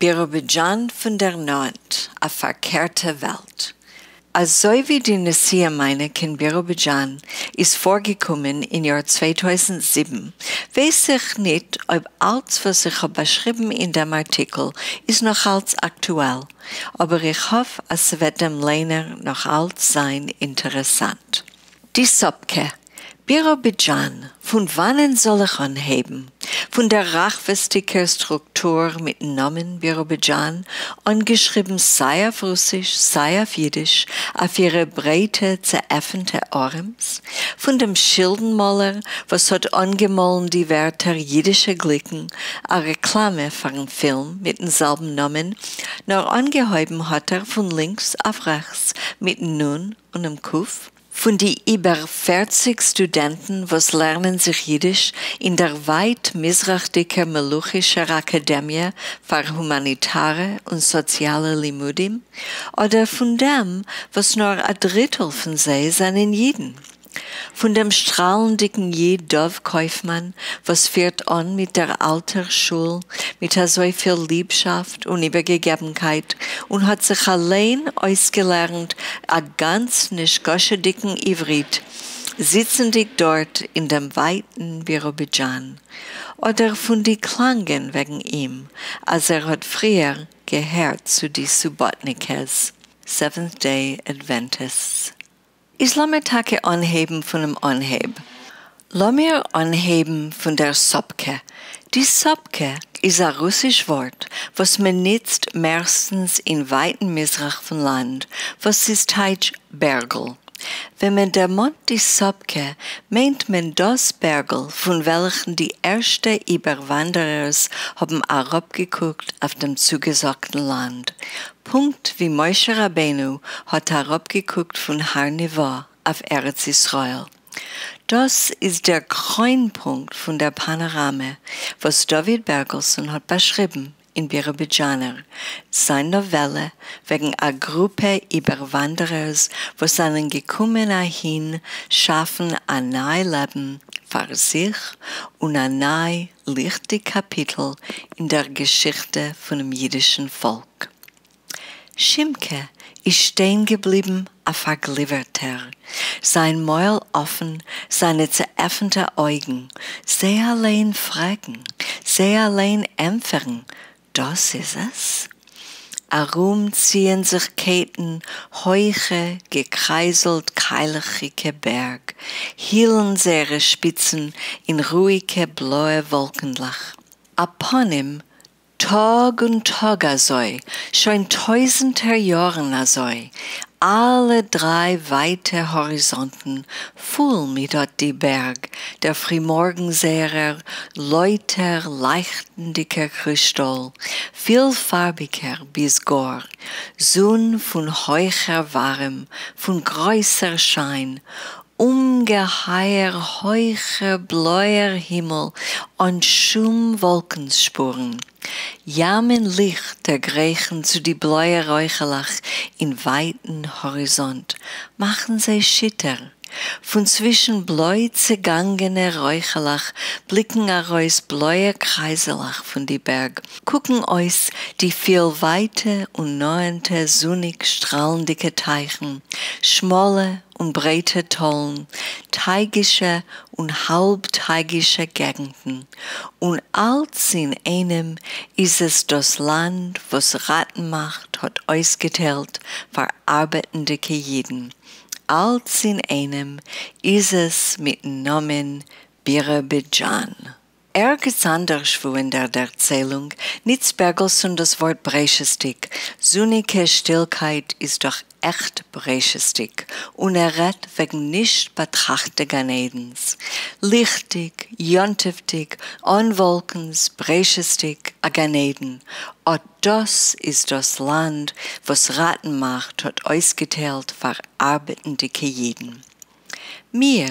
ביראָבידזשאַן פֿון דער נאָענט, אַ פֿאַרקערטע וועלט. אַזוי ווי די נסיעה מײַנע קיין ביראָבידזשאַן איז פֿאָרגעקומען אין יאָר 2007, ווייס איך ניט אויב אַלץ וואָס איך האָב באַשריבן אין דעם אַרטיקל איז נאָך אַלץ אַקטועל, אָבער איך האָף אַז ס'וועט דעם לייענער נאָך אַלץ זײַן אינטערעסאַנט. די סאָפּקע. ביראָבידזשאַן, פֿון וואַנען זאָל איך אָנהייבן? פֿון דער רחבותדיקער סטרוקטור מיטן נאָמען ביראָבידזשאַן, אָנגעשריבן סײַ אויף רוסיש, סײַ אויף ייִדיש, אויף אירע ברייטע, צעעפֿנטע אָרעמס? פֿון דעם שילדן-מאָלער, וואָס האָט אָנגעמאָלן די ווערטער ייִדישע גליקן, אַ רעקלאַמע פֿאַרן פֿילם מיטן זעלבן נאָמען, נאָר אָנגעהויבן האָט ער פֿון לינקס אויף רעכטס, מיטן נון און דעם קוף? פֿון די איבער 40 סטודענטן, וואָס לערנען זיך ייִדיש אין דער ווײַט-מיזרחדיקער מלוכישער אַקאַדעמיע פֿאַר הומאַניטאַרע און סאָציאַלע לימודים, אָדער פֿון דעם, וואָס נאָר אַ דריטל פֿון זיי זענען ייִדן? פֿון דעם שטראַלנדיקן ייִד דובֿ קויפֿמאַן, וואָס פֿירט אָן מיט דער אַלטער שול מיט אַזוי פֿיל ליבשאַפֿט און איבערגעגעבנקייט און האָט זיך אַליין אויסגעלערנט אַ גאַנץ נישקשהדיקן עבֿריתּ, זיצנדיק דאָרט אין דעם ווײַטן ביראָבידזשאַן, אָדער פֿון די קלאַנגען וועגן אים, אַז ער האָט פֿריִער געהערט צו די סובאָטניקעס, Seventh-Day Adventists. איז לאָמיר טאַקע אָנהייבן פֿונעם אָנהייב. לאָמיר אָנהייבן פֿון דער סאָפּקע. די סאָפּקע איז אַ רוסיש וואָרט, וואָס מע ניצט מערסטנס אין ווײַטן מיזרח פֿון לאַנד, וואָס איז טײַטש בערגל. ווען מען דערמאָנט די סאָפּקע, מיינט מען דאָס בערגל, פֿון וועלכן די ערשטע איבערוואַנדערערס האָבן אַראָפּגעקוקט אויף דעם צוגעזאָגטן לאַנד, פּונקט ווי משה רבינו האָט אַראָפּגעקוקט פֿון הר נבֿו אויף ארץ ישראל. דאָס איז דער קרוינפּונקט פֿון דער פּאַנאָראַמע, וואָס דוד בערגעלסאָן האָט באַשריבן אין ביראָבידזשאַנער, זײַן נאָוועלע וועגן אַ גרופּע איבערוואַנדערערס, וואָס זײַנען געקומען אַהין שאַפֿן אַ נײַ לעבן פֿאַר זיך און אַ נײַ ליכטיק קאַפּיטל אין דער געשיכטע פֿונעם ייִדישן פֿאָלק. שימקע איז שטיין געבליבן אַ פֿאַרגליווערטער, זײַן מויל אָפֿן, זײַנע צעעפֿנטע אויגן, זיי אַליין פֿרעגן, זיי אַליין ענטפֿערן, דאָס איז עס? אַרום ציִען זיך קעטן הויכע, געקרײַזלט קײַלעכיקע בערג, הילן זייערע שפּיצן אין רואיקע בלויע וואָלקנדלעך. אַ פּנים, טאָג און טאָג אַזוי, שוין טויזנטער יאָרן אַזוי, אַלע דרײַ ווײַטע האָריזאָנטן פֿול מיט אָט די בערג, דער פֿרימאָרגן זייערער, לויטער, לײַכטנדיקער קרישטאָל, פֿילפֿאַרביקער ביז גאָר, זון פֿון הויכער וואַרעם, פֿון גרויסער שײַן, אומגעהײַער הויכער בלויער הימל אָן שום וואָלקנס-שפּורן. ימען ליכט דערגרייכן צו די בלויע רויכעלעך אין ווײַטן האָריזאָנט, מאַכן זיי שיטער. פֿון צווישן בלוי צעגאַנגענע רויכעלעך בליקן אַרויס בלויע קרײַזלעך פֿון די בערג, קוקן אויס די פֿיל ווײַטע און נאָענטע זוניק-שטראַלנדיקע טײַכן, שמאָלע און ברייטע טאָלן, טײַגישע און האַלב-טײַגישע געגנטן, און אַלץ אין איינעם איז עס דאָס לאַנד, וואָס ראַטנמאַכט האָט אויסגעטיילט פֿאַר אַרבעטנדיקע ייִדן, אַלץ אין איינעם איז עס מיטן נאָמען ביראָבידזשאַן. ערגעץ אַנדערש וווּ אין דער דערציילונג ניצט בערגעלסאָן דאָס וואָרט בראשותדיק, זוניקע שטילקייט איז דאָך עכט בראשותדיק, און ער רעדט וועגן נישט באַטראַכטע גן-עדנס. ליכטיק, יום-טובֿדיק, אָן וואָלקנס, בראשותדיק, אַ גן-עדן, אָט דאָס איז דאָס לאַנד, וואָס ראַטנמאַכט האָט אויסגעטיילט פֿאַר אַרבעטנדיקע ייִדן. מיר,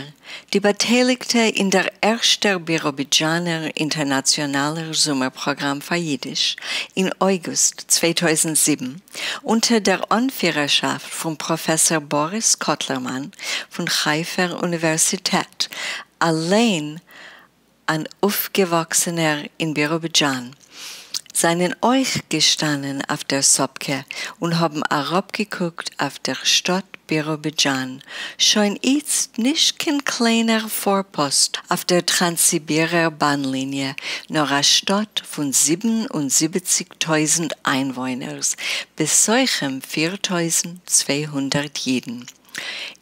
די באַטייליקטע אין דער ערשטער ביראָבידזשאַנער אינטערנאַציאָנאַלער זומער-פּראָגראַם פֿאַר ייִדיש אין אויגוסט 2007, אונטער דער אָנפֿירערשאַפֿט פֿון פּראָפֿעסאָר באָריס קאָטלערמאַן פֿון חיפֿהער אוניווערסיטעט, אַליין אַן אויפֿגעוואַקסענער אין ביראָבידזשאַן. זײַנען אויך געשטאַנען אויף דער סאָפּקע און האָבן אַראָפּגעקוקט אויף דער שטאָט ביראָבידזשאַן, שוין איצט נישט קיין קליינער פֿאָרפּאָסט אויף דער טראַנס-סיבירער באַן-ליניע, נאָר אַ שטאָט פֿון 77,000 אײַנוואוינערס, בתוכם 4200 ייִדן.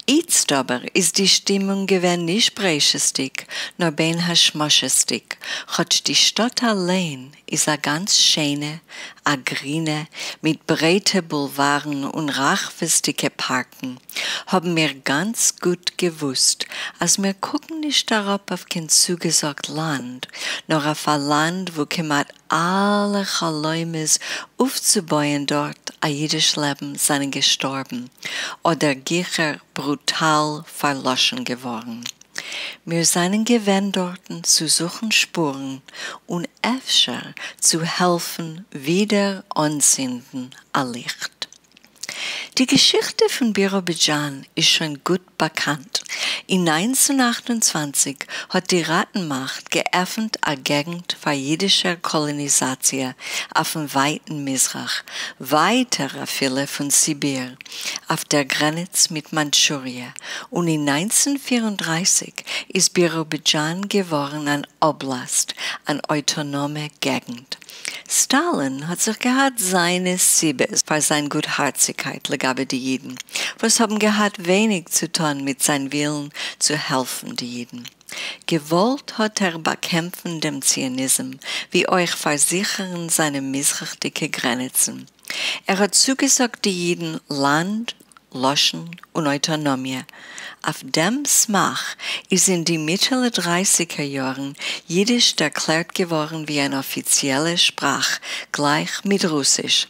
איצט אָבער איז די שטימונג געווען נישט בראשותדיק, נאָר בין-השמשותדיק, כאָטש די שטאָט אַליין איז אַ גאַנץ שיינע, אַ גרינע, מיט ברייטע בולוואַרן און רחבֿותדיקע פּאַרקן, האָבן מיר גאַנץ גוט געוווּסט, אַז מיר קוקן נישט אַראָפּ אויף קיין צוגעזאָגט לאַנד, נאָר אויף אַ לאַנד, וווּ כּמעט אַלע חלומות אויפֿצובויען דאָרט אַ ייִדיש לעבן זײַנען געשטאָרבן, אָדער גיכער ברוטאַל פֿאַרלאָשן געוואָרן. מיר זײַנען געווען דאָרטן צו זוכן שפּורן און אפֿשר צו העלפֿן ווידער אָנצינדן אַ ליכט. די געשיכטע פֿון ביראָבידזשאַן איז שוין גוט באַקאַנט. אין 1928 האָט די ראַטן-מאַכט געעפֿנט אַ געגנט פֿאַר ייִדישער קאָלאָניזאַציע אויפֿן ווײַטן מיזרח, ווײַטער אַפֿילו פֿון סיביר, אויף דער גרענעץ מיט מאַנטשוריע, און אין 1934 איז ביראָבידזשאַן געוואָרן אַן אָבלאַסט, אַן אויטאָנאָמע געגנט. סטאַלין האָט זיך געהאַט זײַנע סיבות פֿאַר זײַן גוטהאַרציקייט לגבי די ייִדן, וואָס האָבן געהאַט ווייניק צו טאָן מיט זײַן ווילן צו העלפֿן די ייִדן. געוואָלט האָט ער באַקעמפֿן דעם ציוניזם, ווי אויך פֿאַרזיכערן זײַנע מיזרחדיקע גרענעצן. ער האָט צוגעזאָגט די ייִדן לאַנד, לשון און אויטאָנאָמיע. אויף דעם סמך איז אין די מיטעלע דרײַסיקער יאָרן ייִדיש דערקלערט געוואָרן ווי אַן אָפֿיציעלע שפּראַך גלײַך מיט רוסיש.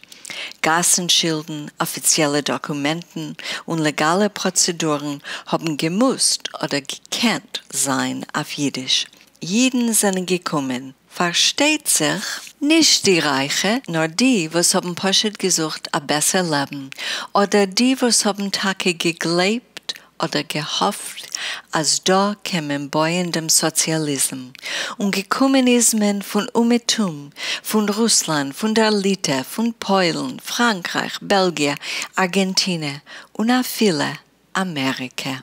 גאַסן-שילדן, אָפֿיציעלע דאָקומענטן און לעגאַלע פּראָצעדורן האָבן געמוזט אָדער געקענט זײַן אויף ייִדיש. ייִדן זענען געקומען, פֿאַרשטייט זיך, נישט די רײַכע, נאָר די, וואָס האָבן פּשוט געזוכט אַ בעסער לעבן, אָדער די, וואָס האָבן טאַקע געגלייבט אָדער געהאָפֿט, אַז דאָ קען מען בויען דעם סאָציאַליזם. און געקומען איז מען פֿון אומעטום, פֿון רוסלאַנד, פֿון דער ליטע, פֿון פּוילן, פֿראַנקרײַך, בעלגיע, אַרגענטינע און אַפֿילו אַמעריקע.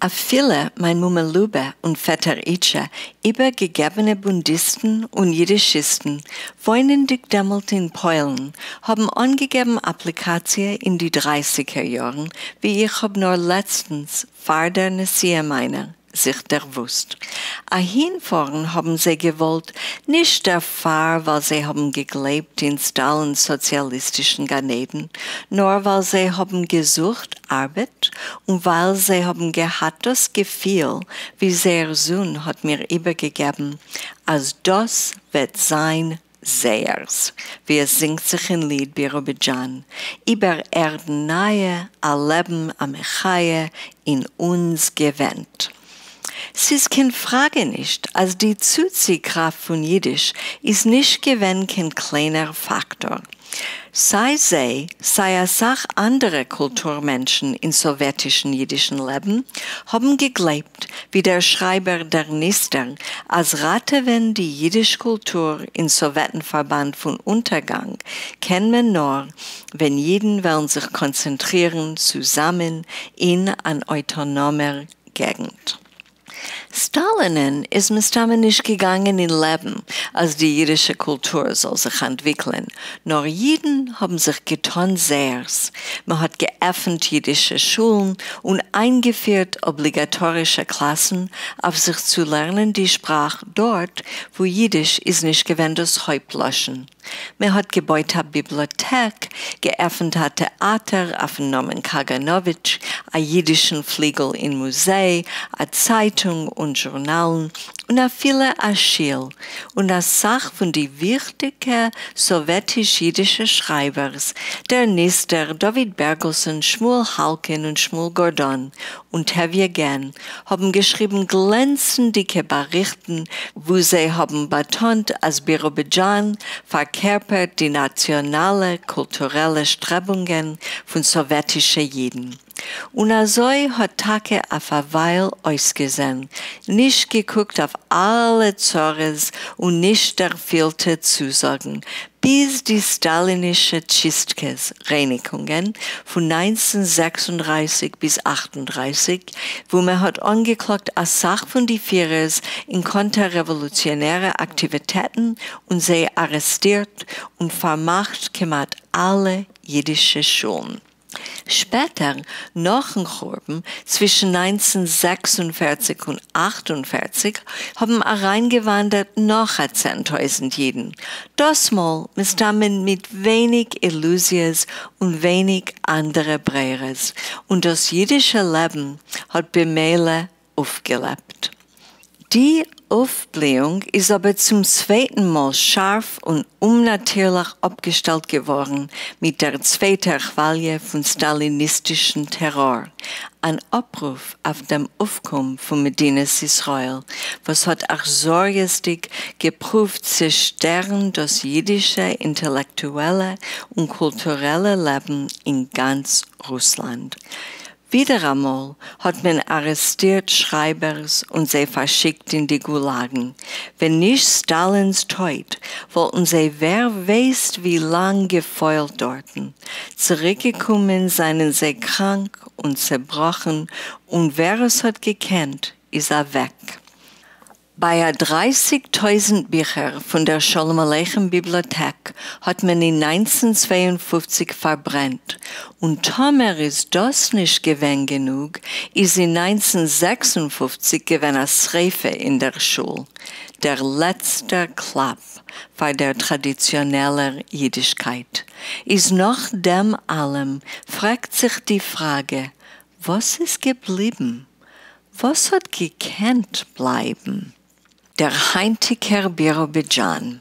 אַפֿילו מײַן מומע לובע און פֿעטער איטשע, איבערגעגעבענע בונדיסטן און ייִדישיסטן, וואוינענדיק דעמאָלט אין פּוילן, האָבן אָנגעגעבן אַפּליקאַציע אין די דרײַסיקער יאָרן, ווי איך האָב נאָר לעצטנס, פֿאַר דער נסיעה מײַנער, זיך דערוווּסט. אַהינפֿאָרן האָבן זיי געוואָלט נישט דערפֿאַר, ווײַל זיי האָבן געגלייבט אין סטאַלינס סאָציאַליסטישן גן-עדן, נאָר ווײַל זיי האָבן געזוכט אַרבעט און ווײַל זיי האָבן געהאַט דאָס געפֿיל, ווי זייער זון האָט מיר איבערגעגעבן, אַז דאָס וועט זײַן זייערס, ווי עס זינגט זיך אין ליד ביראָבידזשאַן, איבער ערדן נײַע, אַ לעבן אַ מחיה אין אונדז געווענדט. ס'איז קיין פֿראַגע נישט, אַז די צוצי-קראַפֿט פֿון ייִדיש איז נישט געווען קיין קליינער פֿאַקטאָר. סײַ זיי, סײַ אַ סך אַנדערע קולטור-מענטשן אין סאָוועטישן ייִדישן לעבן האָבן געגלייבט, ווי דער שרײַבער דער נסתּר, אַז ראַטעווען די ייִדיש-קולטור אין סאָוועטן-פֿאַרבאַנד פֿון אונטערגאַנג קען מען נאָר, ווען ייִדן וועלן זיך קאָנצענטרירן צוזאַמען אין אַן אויטאָנאָמער געגנט. סטאַלינען איז מסתּמא נישט געגאַנגען אין לעבן, אַז די ייִדישע קולטור זאָל זיך אַנטוויקלען, נאָר ייִדן האָבן זיך געטאָן זייערס, מע האָט געעפֿנט ייִדישע שולן און אײַנגעפֿירט אָבליגאַטאָרישע קלאַסן אויף זיך צו לערנען די שפּראַך דאָרט, וווּ ייִדיש איז נישט געווען דאָס הויפּט-לשון. מע האָט געבויט אַ ביבליאָטעק, געעפֿנט אַ טעאַטער אויפֿן נאָמען קאַגאַנאָוויטש, אַ ייִדישן פֿליגל אין מוזיי, אַ צײַטונג און זשורנאַלן, און אַפֿילו אַ שיל. און אַ סך פֿון די וויכטיקע סאָוועטיש-ייִדישע שרײַבערס, דער נסתּר, דוד בערגעלסאָן, שמואל האַלקין און שמואל גאָרדאָן, און טבֿיה גען, האָבן געשריבן גלענצנדיקע באַריכטן, וווּ זיי האָבן באַטאָנט, אַז ביראָבידזשאַן פֿאַרקערפּערט די נאַציאָנאַלע קולטורעלע שטרעבונגען פֿון סאָוועטישע ייִדן. און אזוי האט טאקע אויף א ווייל אויסגעזען, נישט געקוקט אויף אלע צרות און נישט דערפילטע צוזאגן, ביז די סטאלינישע טשיסטקעס, רייניגונגען, פון 1936 ביז 38, וואו מען האט אנגעקלאגט אסאך פון די פירערס אין קאנטער-רעוואלוציאנערע אקטיוויטעטן און זיי ארעסטירט און פארמאכט כמעט אלע אידישע שולן. שפעטער, נאכן חורבן, צווישן 1946 און 48, האבן אריינגעוואנדערט נאך א 10,000 אידן, דאסמאל מסתמא מיט ווייניג אילוזיעס און ווייניג אנדערע ברירות, און דאס אידישע לעבן האט במילא אויפגעלעבט. די אויפבליאונג איז אבער צום צווייטן מאל שארף און אומנאטירליך אפגעשטעלט געווארן מיט דער צווייטער כוואליע פון סטאליניסטישן טעראר, אן אפרוף אויף דעם אויפקום פון מדינת ישראל, וואס האט אכזריות'דיג געפרואווט צעשטערן דאס אידישע אינטעלעקטועלע און קולטורעלע לעבן אין גאנץ רוסלאנד. ווידעראמאל האט מען ארעסטירט שרייבערס און זיי פארשיקט אין די גולאגן. ווען נישט סטאלינ'ס טויט, וואלטן זיי ווער ווייסט ווי לאנג געפוילט דארטן. צוריקגעקומען זענען זיי קראנק און צעבראכן, און ווער עס האט געקענט איז אוועק. ביי א 30,000 ביכער פון דער שלום עליכם ביבליאטעק האט מען אין 1952 פארברענט, און טאמער איז דאס נישט געווען גענוג, איז אין 1956 געווען א שריפה אין דער שול, דער לעצטער קלאפ פאר דער טראדיציאנעלער אידישקייט. איז נאך דעם אלעם פרעגט זיך די פראגע, וואס איז געבליבן? וואס האט געקענט בלייבן? דער היינטיגער ביראבידזשאן.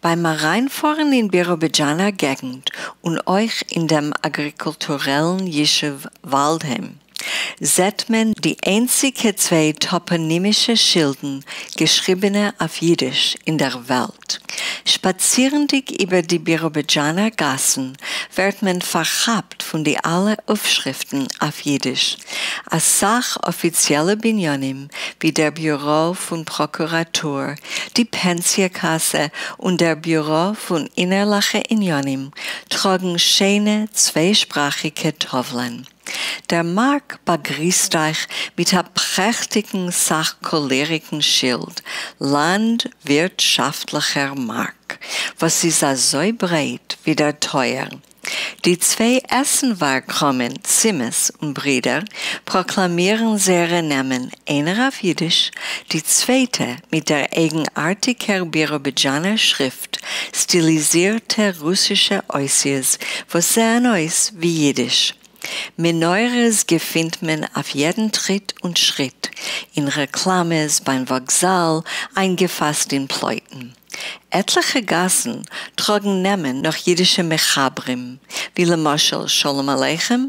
ביים אריינפארן אין ביראבידזשאנער געגנט און אויך אין דעם אגריקולטורעלן ישוב וואלדהיים, זעט מען די איינציגע צוויי טאפאנימישע שילדן געשריבענע אויף אידיש אין דער וועלט. שפאצירנדיג איבער די ביראבידזשאנער גאסן ווערט מען פארכאפט פון די אלע אויפשריפטן אויף אידיש. אסאך אפיציעלע בנינים ווי דער ביורא פון פראקוראטור, די פענסיע קאסע און דער ביורא פון אינערליכע עניינים טראגן שיינע צוויישפראכיגע טאוולען. דער מארק באגריסט אייך מיט א פרעכטיגן סך-קאליריגן שילד, לאנדווירטשאפטליכער מארק, וואס איז אזוי ברייט ווי דער טויער. די צוויי עסנווארג קראמען, צימעס און ברידער, פראקלאמירן זייערע נעמען, איינער אויף אידיש, די צווייטע מיט דער אייגנארטיגער ביראבידזשאנער שריפט, סטיליזירטע רוסישע אותיות וואס זעען אויס ווי אידיש. מנורות געפינט מען אויף יעדן טריט און שריט, אין רעקלאמעס, ביים וואקזאל, איינגעפאסט אין פלויטן. עטליכע גאסן טראגן נעמען נאך אידישע מחברים, ווי למשל שלום עליכם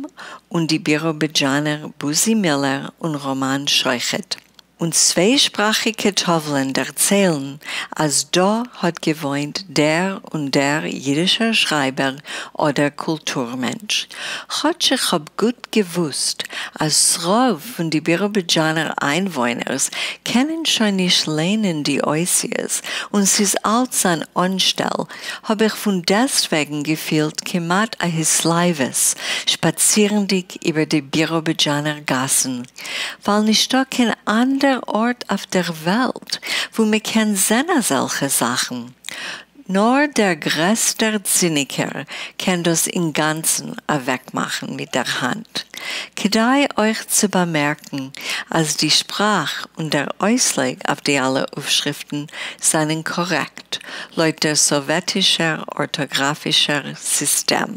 און די ביראבידזשאנער בוזי מילער און ראמאן שוחט. און צוויישפראכיגע טאוולען דערציילן אז דא האט געוואוינט דער און דער אידישער שרייבער אדער קולטור מענטש. כאטש איך האב גוט געוואוסט אז ס'רוב פון די ביראבידזשאנער איינוואוינערס קענען שוין נישט ליינען די אותיות און ס'איז אלץ אן אנשטעל, האב איך פון דעסטוועגן געפילט כמעט א התלהבות שפאצירנדיג איבער די ביראבידזשאנער גאסן, ווייל נישטא קיין אנדער ארט אויף דער וועלט וואו מען קען זען אזעלכע זאכן. נאר דער גרעסטער ציניקער קען דאס אינגאנצן אוועקמאכן מיט דער האנט. כדאי אויך צו באמערקן אז די שפראך און דער אויסלייג אויף די אלע אויפשריפטן זענען קארעקט לויט דער סאוועטישער ארטאגראפישער סיסטעם.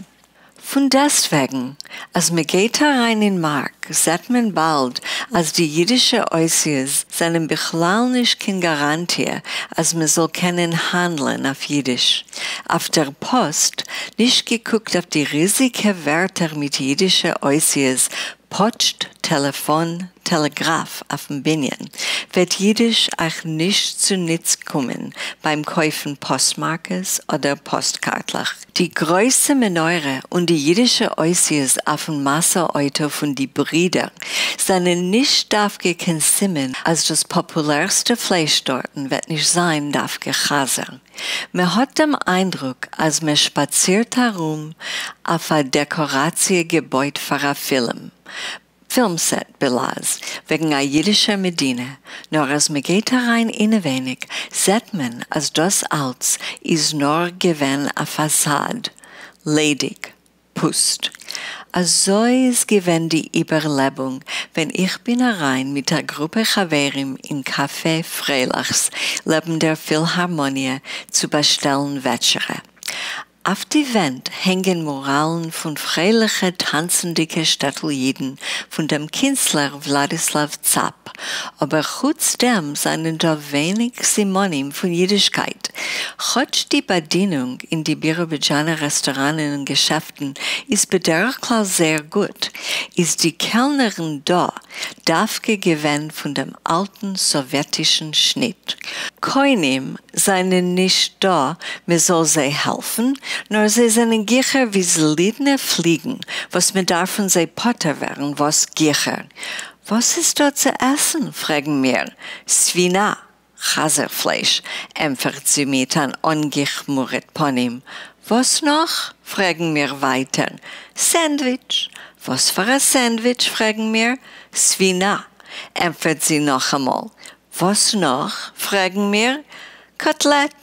פון דעסטוועגן, אז מען גייט אריין אין מארק זעט מען באלד אז די אידישע אותיות זענען בכלל נישט קיין גאראנטיע אז מען זאל קענען האנדלען אויף אידיש. אויף דער פאסט, נישט געקוקט אויף די ריזיגע ווערטער מיט אידישע אותיות, פאטשט, טעלעפאן, טעלעגראַף אויפֿן בנין, וועט ייִדיש אײַך נישט צו ניץ קומען בײַם קויפֿן פּאָסטמאַרקעס אָדער פּאָסטקאַרטלעך. די גרויסע מנורה און די ייִדישע אותיות אויפֿן משׂא-אויטאָ פֿון די ברידער זענען נישט דווקא קיין סימן, אַז דאָס פּאָפּולערסטע פֿלייש דאָרטן וועט נישט זײַן דווקא חזיר. מע האָט דעם אײַנדרוק, אַז מע שפּאַצירט אַרום אויף אַ דעקאָראַציע געבויט פֿאַר אַ פֿילם, פֿילם-סעט בלע"ז, וועגן אַ ייִדישער מדינה, נאָר אַז מע גייט אַרײַן אינעווייניק, זעט מען, אַז דאָס אַלץ איז נאָר געווען אַ פֿאַסאַד, ליידיק, פּוסט. אַזוי איז געווען די איבערלעבונג, ווען איך בין אַרײַן מיט אַ גרופּע חבֿרים אין קאַפֿע פֿריילעכס לעבן דער פֿילהאַרמאָניע צו באַשטעלן וועטשערע. אויף די ווענט הענגען מוראַלן פֿון פֿריילעכע טאַנצנדיקע שטעטל-ייִדן פֿון דעם קינסטלער וולאַדיסלאַוו צאַפּ, אָבער חוץ דעם זײַנען דאָ ווייניק סימנים פֿון ייִדישקייט. כאָטש די באַדינונג אין די ביראָבידזשאַנער רעסטאָראַנען און געשעפֿטן איז בדרך-כּלל זייער גוט, איז די קעלנערין דאָ דווקא געווען פֿון דעם אַלטן סאָוועטישן שניט. קונים זײַנען נישט דאָ, מע זאָל זיי העלפֿן, נאָר זיי זענען גיכער ווי זלידנע פֿליגן, וואָס מע דאַרף פֿון זיי פּטור ווערן וואָס גיכער. וואָס איז דאָ צו עסן? פֿרעגן מיר. סווינאַ, חזיר-פֿלייש, ענטפֿערט זי מיט אַן אָנגעכמורעט פּנים. וואָס נאָך? פֿרעגן מיר ווײַטער. סענדוויטש. וואָס פֿאַר אַ סענדוויטש? פֿרעגן מיר. סווינאַ, ענטפֿערט זי נאָך אַ מאָל. וואָס נאָך? פֿרעגן מיר. קאָטלעט.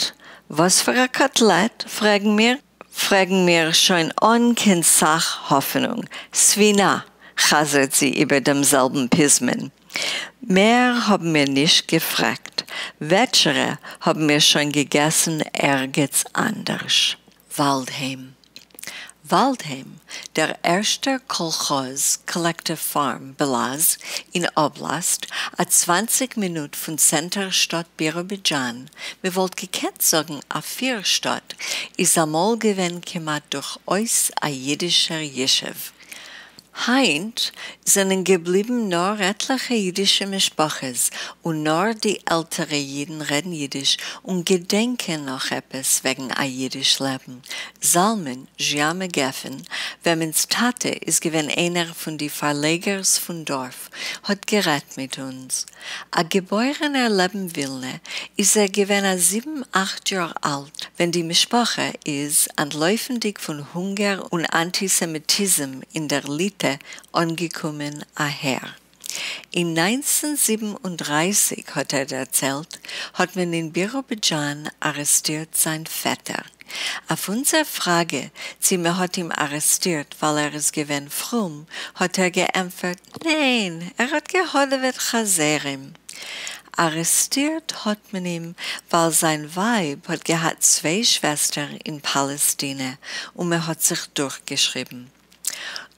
וואָס פֿאַר אַ קאָטלעט? פֿרעגן מיר. פֿרעגן מיר שוין אָן קיין סך האָפֿענונג. סווינאַ, חזרט זי איבער דעם זעלבן פּיזמון. מער האָבן מיר נישט געפֿרעגט. וועטשערע האָבן מיר שוין געגעסן ערגעץ אַנדערש. וואַלדהיים. וואַלדהיים, דער ערשטער קאָלכאָז, קאָלעקטיוו פֿאַרם בלע"ז, אין אָבלאַסט, אַ 20 מינוט פֿון צענטער שטאָט ביראָבידזשאַן, מע וואָלט געקענט זאָגן אַ פֿירשטאָט, איז אַמאָל געווען כּמעט דורכויס אַ ייִדישער ייִשובֿ. הײַנט זענען געבליבן נאָר עטלעכע ייִדישע משפּחות און נאָר די עלטערע ייִדן רעדן ייִדיש און געדענקען נאָך עפּעס וועגן אַ ייִדיש לעבן. זלמן, זשיאַמע גפֿן, וועמענס טאַטע איז געווען איינער פֿון די פֿאַרלייגערס פֿון דאָרף, האָט גערעדט מיט אונדז. אַ געבוירענער לעבן ווילנע, איז ער געווען אַ זיבן-אַכט יאָר אַלט, ווען די משפּחה איז, אַנטלויפֿנדיק פֿון הונגער און אַנטיסעמיטיזם אין דער ליטע, אָנגעקומען אַהער. אין 1937, האָט ער דערציילט, האָט מען אין ביראָבידזשאַן אַרעסטירט זײַן פֿעטער. אויף אונדזער פֿראַגע, צי מע האָט אים אַרעסטירט, ווײַל ער איז געווען פֿרום, האָט ער געענטפֿערט, ניין, ער האָט געהאָדעוועט חזירים. אַרעסטירט האָט מען אים, ווײַל זײַן ווײַב האָט געהאַט צוויי שוועסטער אין פּאַלעסטינע און מע האָט זיך דורכגעשריבן.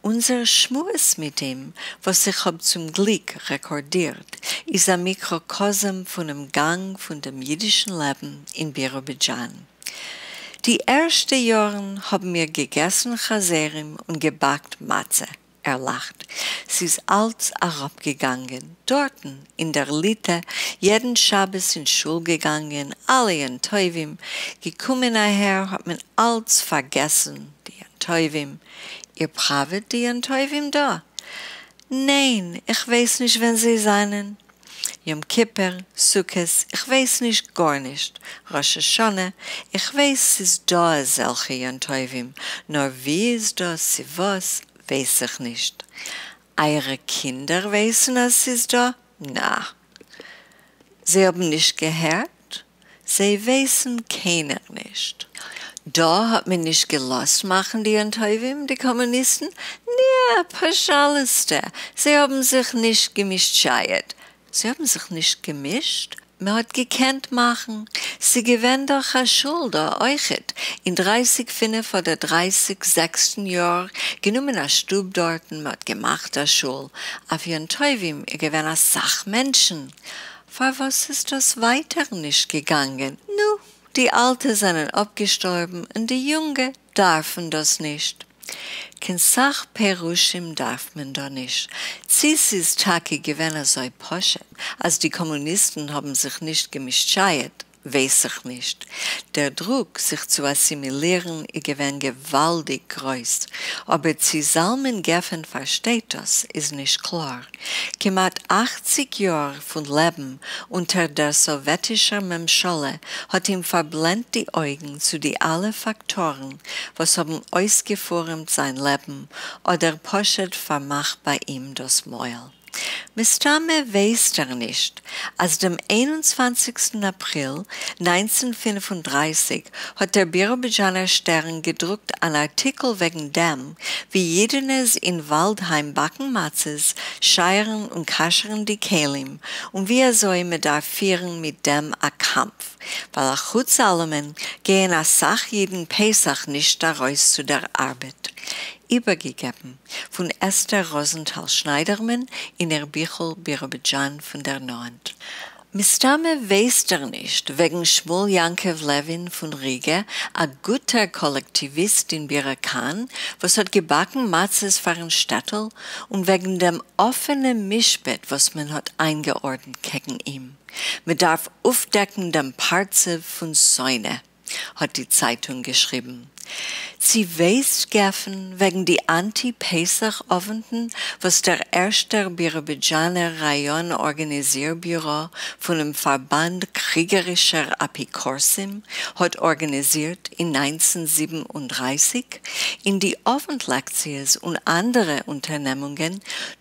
אונדזער שמועס מיט אים, וואָס איך האָב צום גליק רעקאָרדירט, איז אַ מיקראָקאָזם פֿונעם גאַנג פֿון דעם ייִדישן לעבן אין ביראָבידזשאַן. די ערשטע יאָרן האָבן מיר געגעסן חזירים און געבאַקט מצה. ער לאַכט. ס'איז אַלץ אַראָפּגעגאַנגען. דאָרטן, אין דער ליטע, יעדן שבת אין שול געגאַנגען, אַלע יום-טובֿים. געקומען אַהער, האָט מען אַלץ פֿאַרגעסן, די יום-טובֿים. איר פּראַוועט די יום-טובֿים דאָ? ניין, איך ווייס נישט ווען זיי זײַנען. יום-כּיפּור, סוכּות, איך ווייס נישט גאָרנישט. ראָש-השנה, איך ווייס ס'איז דאָ אַזעלכע יום-טובֿים, נאָר ווי איז דאָס, צי וואָס, ווייס איך נישט. אײַערע קינדער ווייסן אַז ס'איז דאָ? נאַ. זיי האָבן נישט געהערט? זיי ווייסן קיינער נישט. דאָ האָט מען נישט געלאָזט מאַכן די יום-טובֿים, די קאָמוניסטן? ניע, פּאַזשאַלוסטע, זיי האָבן זיך נישט געמישטשייעט. זיי האָבן זיך נישט געמישט? מע האָט געקענט מאַכן. ס'איז געווען דאָך אַ שול דאָ אויכעט. אין דרײַסיק פֿינף אָדער דרײַסיק זעקסטן יאָר גענומען אַ שטוב דאָרטן, מע האָט געמאַכט אַ שול. אויף יום-טובֿים איז געווען אַ סך מענטשן. פֿאַר וואָס איז דאָס ווײַטער נישט געגאַנגען? נו, די אַלטע זענען אָפּגעשטאָרבן און די יונגע דאַרפֿן דאָס נישט. קיין סך פירושים דארף מען דא נישט. צי ס'איז טאקע געווען אזוי פשוט אז די קאמוניסטן האבן זיך נישט געמישטשייעט ווייס איך נישט. דער דרוק זיך צו אסימילירן איז געווען געוואלדיג גרויס, אבער צי זלמן גפן פארשטייט דאס איז נישט קלאר. כמעט 80 יאר פון לעבן אונטער דער סאוועטישער ממשלה האט אים פארבלענדט די אויגן צו די אלע פאקטארן וואס האבן אויסגעפורעמט זיין לעבן אדער פשוט פארמאכט ביי אים דאס מויל. מסתמא ווייסט ער נישט, אז דעם 21סטן אפריל 1935 האט דער ביראבידזשאנער שטערן געדרוקט אן ארטיקל וועגן דעם, ווי יידענעס אין וואלדהיים באקן מצות, שייערן און כשר'ן די כלים, און ווי אזוי מען דארף פירן מיט דעם א קאמף, ווייל אחוץ אלעמען גייען א סך יידן פסח נישט ארויס צו דער ארבעט. איבערגעגעבן פון אסתר ראזנטאל שניידערמאן אין איר ביכל ביראבידזשאן פון דער נאענט. מסתמא ווייסט ער נישט וועגן שמואל יעקב לעווין פון ריגע, א גוטער קאלעקטיוויסט אין ביראקאן, וואס האט געבאקן מצות פארן שטעטל, און וועגן דעם אפענעם משפט וואס מען האט איינגעארדנט קעגן אים. מען דארף אויפדעקן דעם פרצוף פון שונא, האט די צייטונג געשריבן. צי ווייסט גפן וועגן די אנטי-פסח אוונטן, וואס דער ערשטער ביראבידזשאנער ראיאן ארגאניזיר-ביורא פונעם פארבאנד קריגערישער אפיקורסים האט ארגאניזירט אין 1937 אין די אוונט-לעקציעס און אנדערע אונטערנעמונגען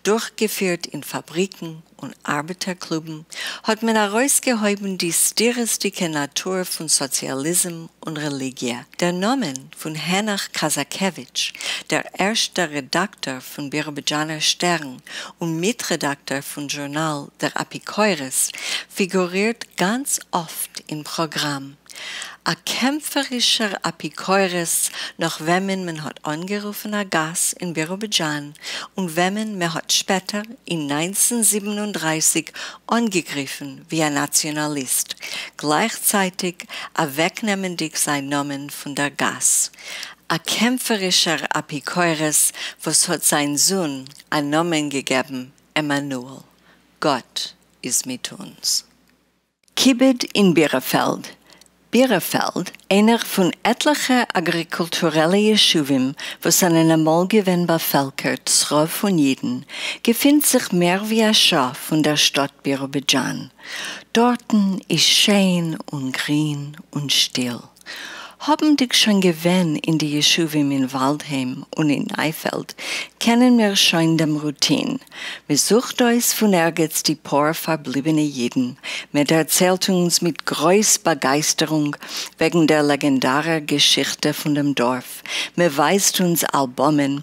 דורכגעפירט אין פאבריקן און ארבעטער-קלובן, האט מען ארויסגעהויבן די סתירות'דיגע נאטור פון סאציאליזם און רעליגיע. דער נאמען פון הענעך קאזאקעוויטש, דער ערשטער רעדאקטאר פון ביראבידזשאנער שטערן און מיטרעדאקטאר פון זשורנאל דער אפיקורס, פיגורירט גאנץ אפט אין פראגראם. א קעמפערישער אפיקורס, נאך וועמען מען האט אנגערופן א גאס אין ביראבידזשאן און וועמען מען האט שפעטער אין 1937 אנגעגריפן ווי א נאציאנאליסט, גלייכצייטיג אוועקנעמענדיג זיין נאמען פון דער גאס. א קעמפערישער אפיקורס, וואס האט זיין זון א נאמען געגעבן עמנואל. גאט איז מיט אונז. כיבוד אין בירעפעלד. בירעפעלד, איינער פון עטליכע אגריקולטורעלע ישובים, וואס זענען אמאל געווען באפעלקערט ס'רוב פון יידן, געפינט זיך מער ווי א שעה פון דער שטאט ביראבידזשאן. דארטן איז שיין און גרין און שטיל. האבנדיג שוין געווען אין די ישובים אין וואלדהיים און אין נייפעלד, קענען מיר שוין דעם רוטין. מען זוכט אויס פון ערגעץ די פאר פארבליבענע יידן, מען דערציילט אונז מיט גרויס באגייסטערונג וועגן דער לעגענדארער געשיכטע פון דעם דארף, מען ווייזט אונז אלבאמען,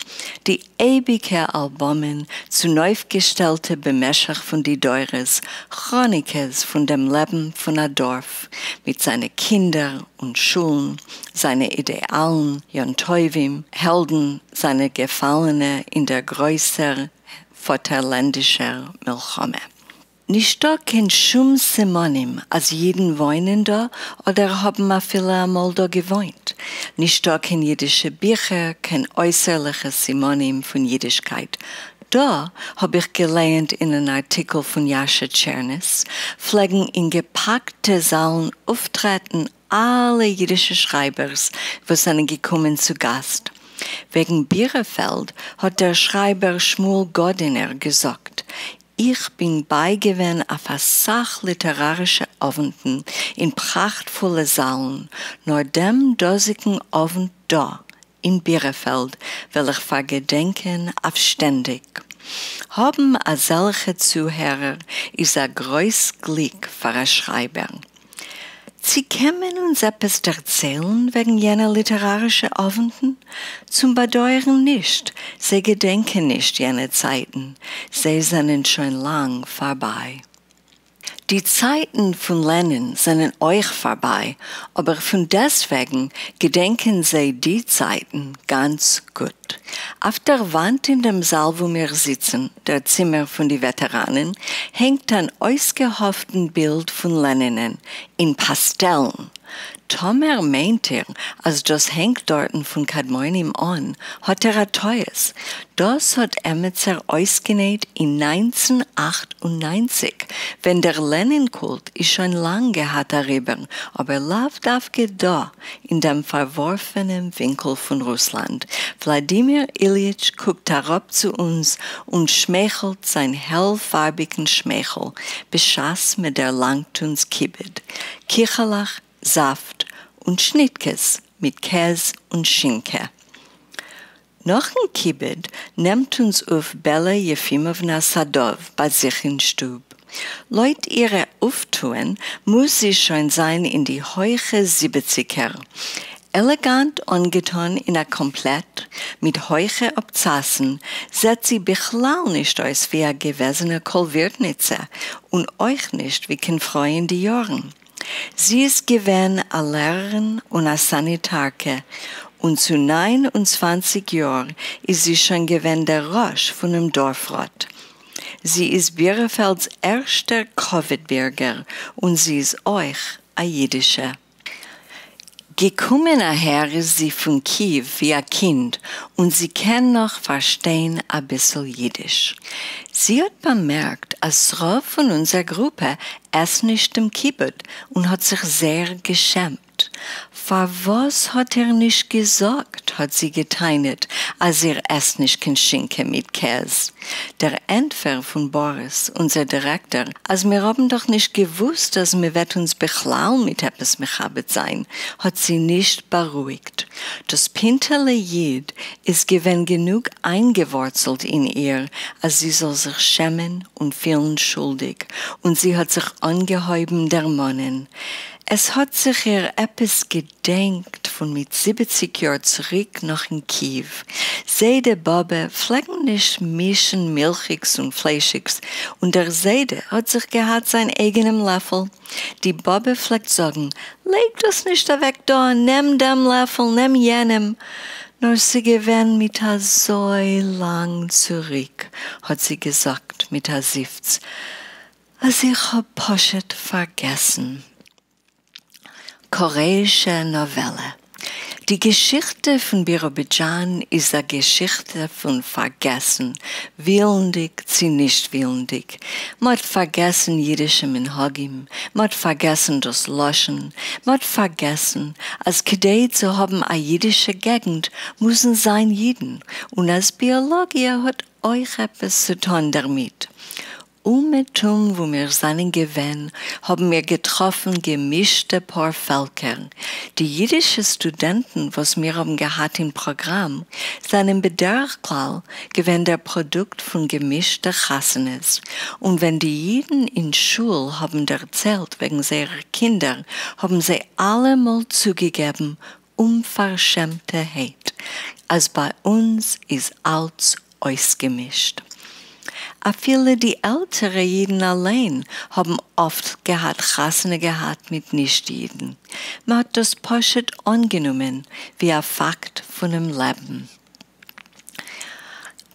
די אייביגע אלבאמען, צונויפגעשטעלטע במשך פון די דורות, כראניקעס פון דעם לעבן פון א דארף, מיט זיינע קינדער און שולן, זיינע אידעאלן, יום טובים, העלדן, זיינע געפאלענע אין דער גרויסער פאטערלענדישער מלחמה. נישטא קיין שום סימנים, אז יידן וואוינען דא אדער האבן אפילו אמאל דא געוואוינט. נישטא קיין יידישע ביכער, קיין אויסערליכע סימנים פון יידישקייט. דא האב איך געלייענט אין אן ארטיקל פון יאשע טשערנעס, פלעגן אין געפאקטע זאלן אויפטרעטן אלע יידישע שרייבערס, וואס זענען געקומען צו גאסט. וועגן בירעפעלד האט דער שרייבער שמואל גאדינער געזאגט, איך בין בייגעווען אויף א סך ליטערארישע אוונטן אין פראכטפולע זאלן, נאר דעם דאזיגן אוונט דא, אין בירעפעלד, וועל איך פארגעדענקען אויף שטענדיג. האבן אזעלכע צוהערער איז א גרויס גליק פאר א שרייבער. צי קען מען אונז עפעס דערציילן וועגן יענע ליטערארישע אוונטן? צום באדויערן נישט, זיי געדענקען נישט יענע צייטן, זיי זענען שוין לאנג פארביי. די צייטן פון לענין זענען אויך פארביי, אבער פון דעסטוועגן געדענקען זיי די צייטן גאנץ גוט. אויף דער וואנט אין דעם זאל, וואו מיר זיצן, דער צימער פון די וועטעראנען, הענגט אן אויסגעהאפטן בילד פון לענינען אין פאסטעלן. טאמער מיינט איר אז דאס הענגט דארטן פון קדמונים אן, האט איר א טעות. דאס האט עמיצער אויסגענייט אין 1998, ווען דער לענין קולט איז שוין לאנג געהאט אריבער, אבער לאו דווקא דא, אין דעם פארווארפענעם ווינקל פון רוסלאנד. וולאדימיר איליאיטש קוקט אראפ צו אונז און שמייכלט זיין העל-פארביגן שמייכל, בשעת מען דערלאנגט אונז כיבוד, קיכעלעך, זאפט און שניטקעס מיט קעז און שינקע. נאכן כיבוד נעמט אונז אויף בעלא יעפימאוונא סאדאוו ביי זיך אין שטוב. לויט אירע אויפטוען מוז זי שוין זיין אין די הויכע זיבעציגער. עלעגאנט אנגעטון אין א קאמפלעט מיט הויכע אפצאסן זעט זי בכלל נישט אויס ווי א געוועזענע קאלווירטניצע און אויך נישט ווי קיין פרוי אין די יארן. זי איז געווען א לערערין און א סאניטארקע, און צו 29 יאר איז זי שוין געווען דער ראש פונעם דארפראט. זי איז בירעפעלד'ס ערשטער כבוד-בירגער און זי איז אויך א אידישע. געקומען אהער איז זי פון קיעוו ווי א קינד און זי קען נאך פארשטיין אביסל אידיש. זי האט באמערקט אז ס'רוב פון אונזער גרופע עסט נישט דעם כיבוד און האט זיך זייער געשעמט. פארוואס האט איר נישט געזאגט, האט זי גע'טענה'ט, אז איר עסט נישט קיין שינקע מיט קעז? דער ענטפער פון באריס, אונזער דירעקטאר, אז מיר האבן דאך נישט געוואוסט אז מען וועט אונז בכלל מיט עפעס מכבד זיין, האט זי נישט בארואיגט. דאס פינטעלע איד איז געווען גענוג איינגעווארצלט אין איר אז זי זאל זיך שעמען און פילן שולדיג, און זי האט זיך אנגעהויבן דערמאנען. עס האט זיך איר עפעס געדענקט פון מיט 70 יאר צוריק נאך אין קיעוו. זיידע באבע פלעגן נישט מישן מילכיגס און פליישיגס, און דער זיידע האט זיך געהאט זיין אייגענעם לעפל. די באבע פלעגט זאגן, לייג דאס נישט אוועק דא, נעם דעם לעפל, נעם יענעם. נאר ס'געווען מיט אזוי לאנג צוריק, האט זי געזאגט מיט א זיפץ, אז איך האב פשוט פארגעסן. קארעאישע נאוועלע. די געשיכטע פון ביראבידזשאן איז א געשיכטע פון פארגעסן, ווילנדיג צי נישט ווילנדיג. מ'האט פארגעסן אידישע מנהגים, מ'האט פארגעסן דאס לשון, מ'האט פארגעסן אז כדי צו האבן א אידישע געגנט מוזן זיין אידן, און אז ביאלאגיע האט אויך עפעס צו טון דערמיט. אומעטום וואו מיר זענען געווען האבן מיר געטראפן געמישטע פאר-פעלקער. די אידישע סטודענטן וואס מיר האבן געהאט אין פראגראם זענען בדרך כלל געווען דער פראדוקט פון געמישטע חתונות, און ווען די אידן אין שול האבן דערציילט וועגן זייערע קינדער האבן זיי אלעמאל צוגעגעבן אומפארשעמטערהייט אז ביי אונז איז אלץ אויסגעמישט. אפילו די עלטערע אידן אליין האבן אפט געהאט חתונה געהאט מיט נישט אידן. מען האט דאס פשוט אנגענומען ווי א פאקט פונעם לעבן.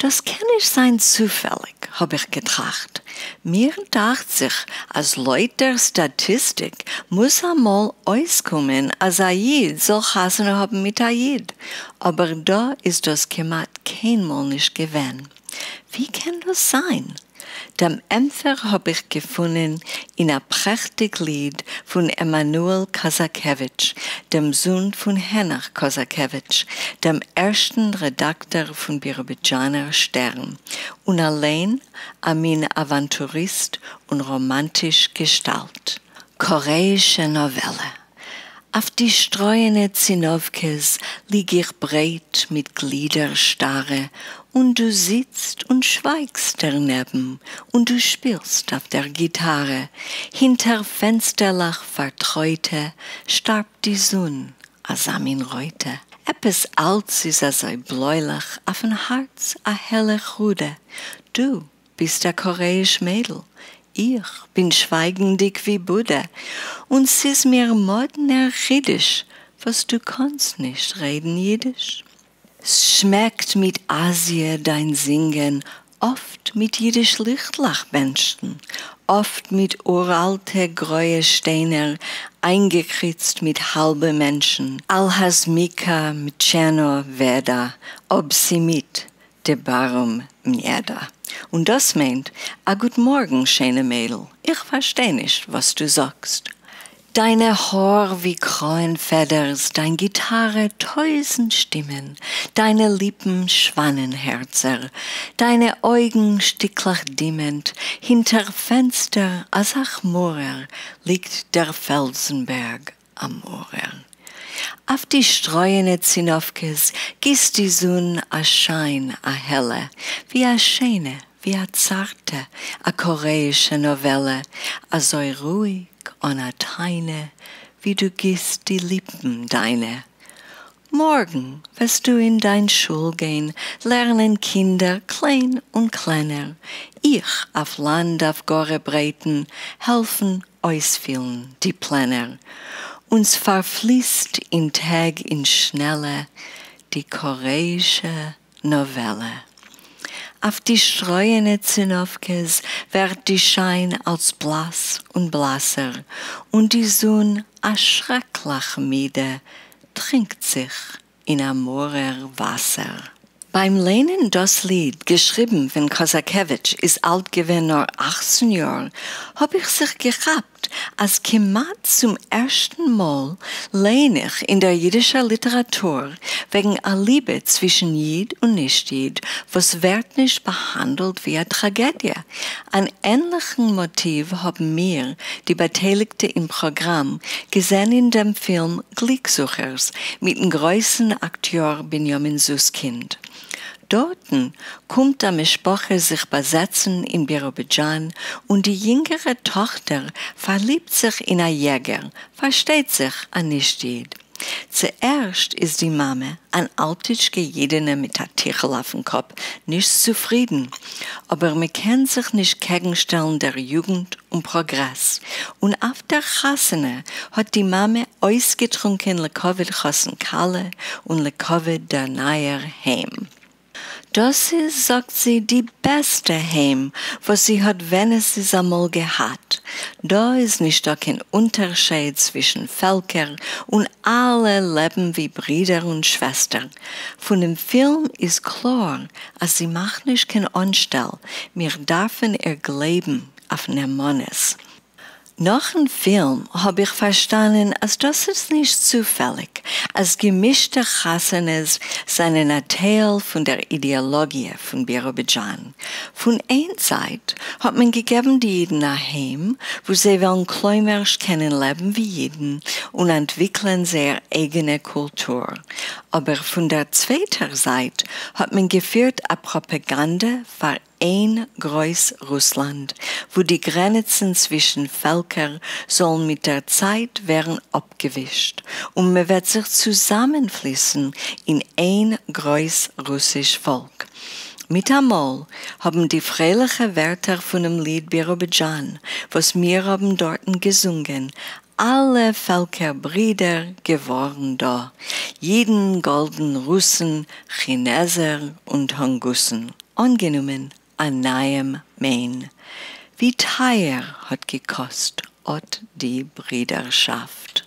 דאס קען נישט זיין צופעליג, האב איך געטראכט. מיר דאכט זיך אז לויט דער סטאטיסטיק מוז אמאל אויסקומען אז א איד זאל חתונה האבן מיט א איד, אבער דא איז דאס כמעט קיינמאל נישט געווען. ווי קען דאס זיין? דעם ענטפער האב איך געפונען אין א פרעכטיג ליד פון עמנואל קאזאקעוויטש, דעם זון פון הענעך קאזאקעוויטש, דעם ערשטן רעדאקטאר פון ביראבידזשאנער שטערן, און אליין א מין אוואנטוריסט און ראמאנטיש געשטאלט. קארעאישע נאוועלע. אויף די שטרויענע צינאווקעס ליג איך ברייט מיט גלידער שטארע, און דו זיצט און שווייגסט דערנעבן, און דו שפילסט אויף דער גיטארע. הינטער פענסטערלעך פארטרויטע שטארבט די זון, אזא מין רויטע. עפעס אלץ איז אזוי בלוילעך, אויפן הארץ א העלע כרודע. דו ביסט א קארעאיש מיידל, איך בין שווייגנדיג ווי בודא, און ס'איז מיר מאדנער חידוש וואס דו קאנסט נישט רעדן אידיש. ס'שמעקט מיט אזיע דיין זינגען, אפט מיט אידיש ליכטלעך בענטשן, אפט מיט אוראלטע גרויע שטיינער. איינגעקריצט מיט האלבע מענטשן, אלהאזמיקא מטשענא וועדא, אבסימיט דעבארום מניעדא. און דאס מיינט, א גוט מארגן שיינע מיידל, איך פארשטיי נישט וואס דו זאגסט. דיינע האר ווי קראען פעדערס, דיין גיטארע טויזנט שטימען, דיינע ליפן שוואנען הערצער, דיינע אויגן שטיקלעך דימענט, הינטער פענסטער אזא כמורער ליגט דער פעלזנבערג א מארער. אויף די שטרויענע ציניווקעס גיסט די זון א שיין א העלע, ווי א שיינע, ווי א צארטע, א קארעאישע נאוועלע, אזוי רואיג אן א טענה, ווי דו גיסט די ליפן דיינע. מארגן וועסטו אין דיין שול גיין לערנען קינדער קליין און קלענער, איך אויף לאנד אויף גארע ברייטן העלפן אויספילן די פלענער. און ס'פארפליסט אין טעג אין שנעלע די קארעאישע נאוועלע. אויף די שטרויענע ציניווקעס ווערט די שיין אלץ בלאס און בלאסער, און די זון א שרעקליך מידע טרינקט זיך אין א מארער וואסער. ביים ליינען דאס ליד, געשריבן ווען קאזאקעוויטש איז אלט געווען נאר 18 יאר, האב איך זיך געכאפט, אז כמעט צום ערשטן מאל לייען איך אין דער אידישער ליטעראטור וועגן א ליבע צווישן איד און נישט-איד, וואס ווערט נישט באהאנדלט ווי א טראגעדיע. אן ענליכן מאטיוו האבן מיר, די באטייליגטע אין פראגראם, געזען אין דעם פילם גליקזוכערס מיטן גרויסן אקטיאר בנימין זוסקינד. דארטן קומט א משפחה זיך באזעצן אין ביראבידזשאן און די יונגערע טאכטער פארליבט זיך אין א יעגער, פארשטייט זיך א נישט-איד. צוערשט איז די מאמע, אן אלטיטשקע אידענע מיט א טיכל אויפן קאפ, נישט צופרידן, אבער מען קען זיך נישט קעגנשטעלן דער יוגנט און פראגרעס, און אויף דער חתונה האט די מאמע אויסגעטרונקען לכבוד חתן כלה און לכבוד דער נייער היים. דאס איז, זאגט זי, די בעסטע היים, וואס זי האט ווען עס איז אמאל געהאט. דא איז נישטא קיין אונטערשייד צווישן פעלקער און אלע לעבן ווי ברידער און שוועסטער. פונעם פילם איז קלאר אז זי מאכט נישט קיין אנשטעל, מיר דארפן איר גלייבן אויף נאמנות. נאכן פילם האב איך פארשטאנען אז דאס איז נישט צופעליג אז געמישטע חתונות זענען א טייל פון דער אידעאלאגיע פון ביראבידזשאן. פון איין זייט האט מען געגעבן די אידן א היים וואו זיי וועלן כלומרשט קענען לעבן ווי אידן און אנטוויקלען זייער אייגענע קולטור. אבער פון דער צווייטער זייט האט מען געפירט א פראפאגאנדע פאר איין גרויס רוסלאנד, וואו די גרעניצן צווישן פעלקער זאלן מיט דער צייט ווערן אפגעווישט, און מען וועט זיך צוזאמענפליסן אין איין גרויס רוסיש פאלק. מיטאמאל האבן די פרייליכע ווערטער פונעם ליד ביראבידזשאן, וואס מיר האבן דארטן געזונגען, אלע פעלקער ברידער געווארן דא, אידן, גאלדן, רוסן, כינעזער און טונגוסן, אנגענומען א נייעם מיין. ווי טייער האט געקאסט אט די ברידערשאפט.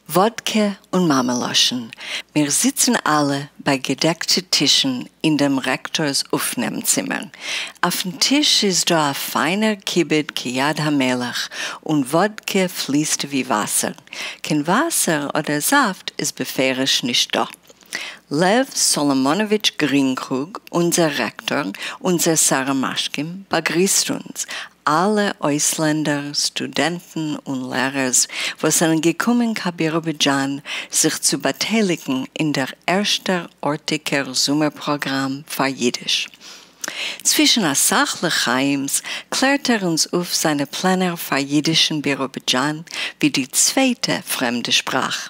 וואדקע און מאמע-לשון. מיר זיצן אלע ביי געדעקטע טישן אין דעם רעקטאר'ס אויפנעם-צימער. אויפן טיש איז דא א פיינער כיבוד כיד המלך, און וואדקע פליסט ווי וואסער. קיין וואסער אדער זאפט איז בפירוש נישט דא. לעוו סאלאמאנאוויטש גרינקרוג, אונזער רעקטאר, אונזער שר המשקים, באגריסט אונז, אלע אויסלענדער, סטודענטן און לערערס, וואס זענען געקומען קיין ביראבידזשאן זיך צו באטייליגן אין דער ערשטער ארטיגער זומער פראגראם פאר אידיש. צווישן א סך לחיים'ס קלערט ער אונז אויף זיינע פלענער פאר אידיש אין ביראבידזשאן ווי די צווייטע פרעמדע שפראך.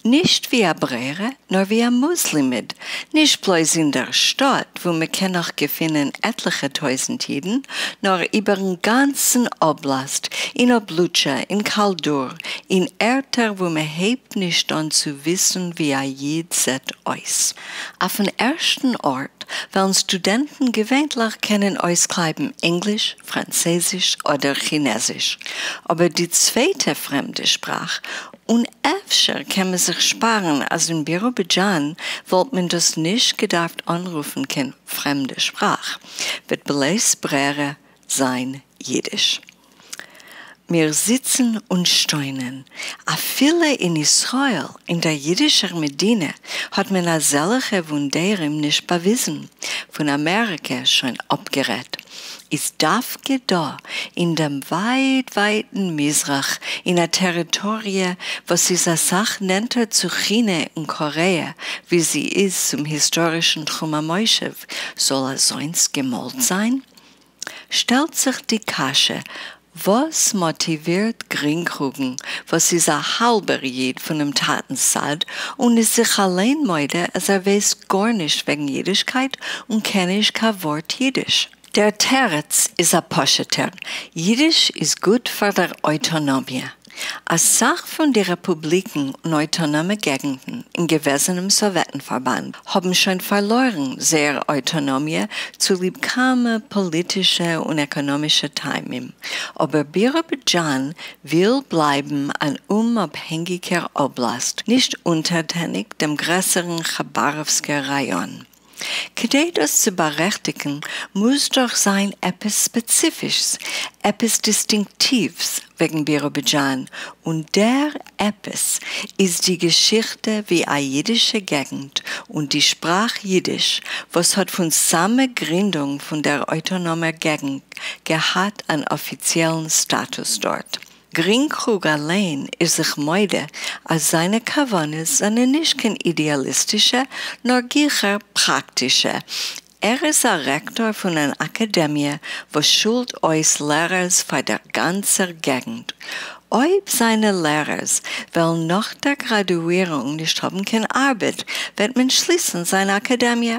נישט ווי א ברירה, נאר ווי א מוז-לימוד, נישט בלויז אין דער שטאט, וואו מען קען נאך געפינען עטליכע טויזנט אידן, נאר איבערן גאנצן אבלאסט, אין אבלוטשע, אין קאלדור, אין ערטער וואו מען הייבט נישט אן צו וויסן ווי א איד זעט אויס. אויפן ערשטן ארט וועלן סטודענטן געווענטליך קענען אויסקלײַבן ענגליש, פֿראַנצייזיש אָדער כינעזיש. אָבער די צווייטע פֿרעמדע שפּראַך, און אפֿשר קען מען זיך שפּאַרן, אַז אין ביראָבידזשאַן וואָלט מען דאָס נישט געדאַרפֿט אָנרופֿן קיין פֿרעמדע שפּראַך, וועט בלית-ברירה זײַן ייִדיש. מיר זיצן און שטוינען. אַפֿילו אין ישׂראל, אין דער ייִדישער מדינה, האָט מען אַזעלכע וווּנדערים נישט באַוויזן, פֿון אַמעריקע שוין אָפּגערעדט. איז דווקא דאָ, אין דעם ווײַט-ווײַטן מיזרח, אין אַ טעריטאָריע, וואָס איז אַ סך נענטער צו כינע און קאָרעע, ווי זי איז צום היסטאָרישן תּחום-המושבֿ, זאָל אַזוינס געמאָלט זײַן? שטעלט זיך די קשיא, וואָס מאָטיווירט גרינקרוגן, וואָס איז אַ האַלבער ייִד פֿונעם טאַטנס צד און איז זיך אַליין מודה, אַז ער ווייסט גאָרנישט וועגן ייִדישקייט און קען נישט קיין וואָרט ייִדיש? דער תּירוץ איז אַ פּשוטער, ייִדיש איז גוט פֿאַר דער אויטאָנאָמיע. אַ סך פֿון די רעפּובליקן און אויטאָנאָמע געגנטן אין געוועזענעם סאָוועטן-פֿאַרבאַנד האָבן שוין פֿאַרלוירן זייער אויטאָנאָמיע צוליב כּמה פּאָליטישע און עקאָנאָמישע טעמים, אָבער ביראָבידזשאַן וויל בלײַבן אַן אומאָפּהענגיקער אָבלאַסט, נישט אונטערטעניק דעם גרעסערן כאַבאַראָווסקער ראַיאָן. כּדי דאָס צו באַרעכטיקן, מוז דאָך זײַן עפּעס ספּעציפֿישס, עפּעס דיסטינקטיווס וועגן ביראָבידזשאַן, און דער עפּעס איז די געשיכטע ווי אַ ייִדישע געגנט און די שפּראַך ייִדיש, וואָס האָט פֿון סאַמע גרינדונג פֿון דער אויטאָנאָמער געגנט געהאַט אַן אָפֿיציעלן סטאַטוס דאָרט. גרינקרוג אַליין איז זיך מודה, אַז זײַנע כּוונות זענען נישט קיין אידעאַליסטישע, נאָר גיכער פּראַקטישע. ער איז אַ רעקטאָר פֿון אַן אַקאַדעמיע, וואָס שולט אויס לערערס פֿאַר דער גאַנצער געגנט. אויב זײַנע לערערס וועלן נאָך דער גראַדואירונג נישט האָבן קיין אַרבעט, וועט מען שליסן זײַן אַקאַדעמיע.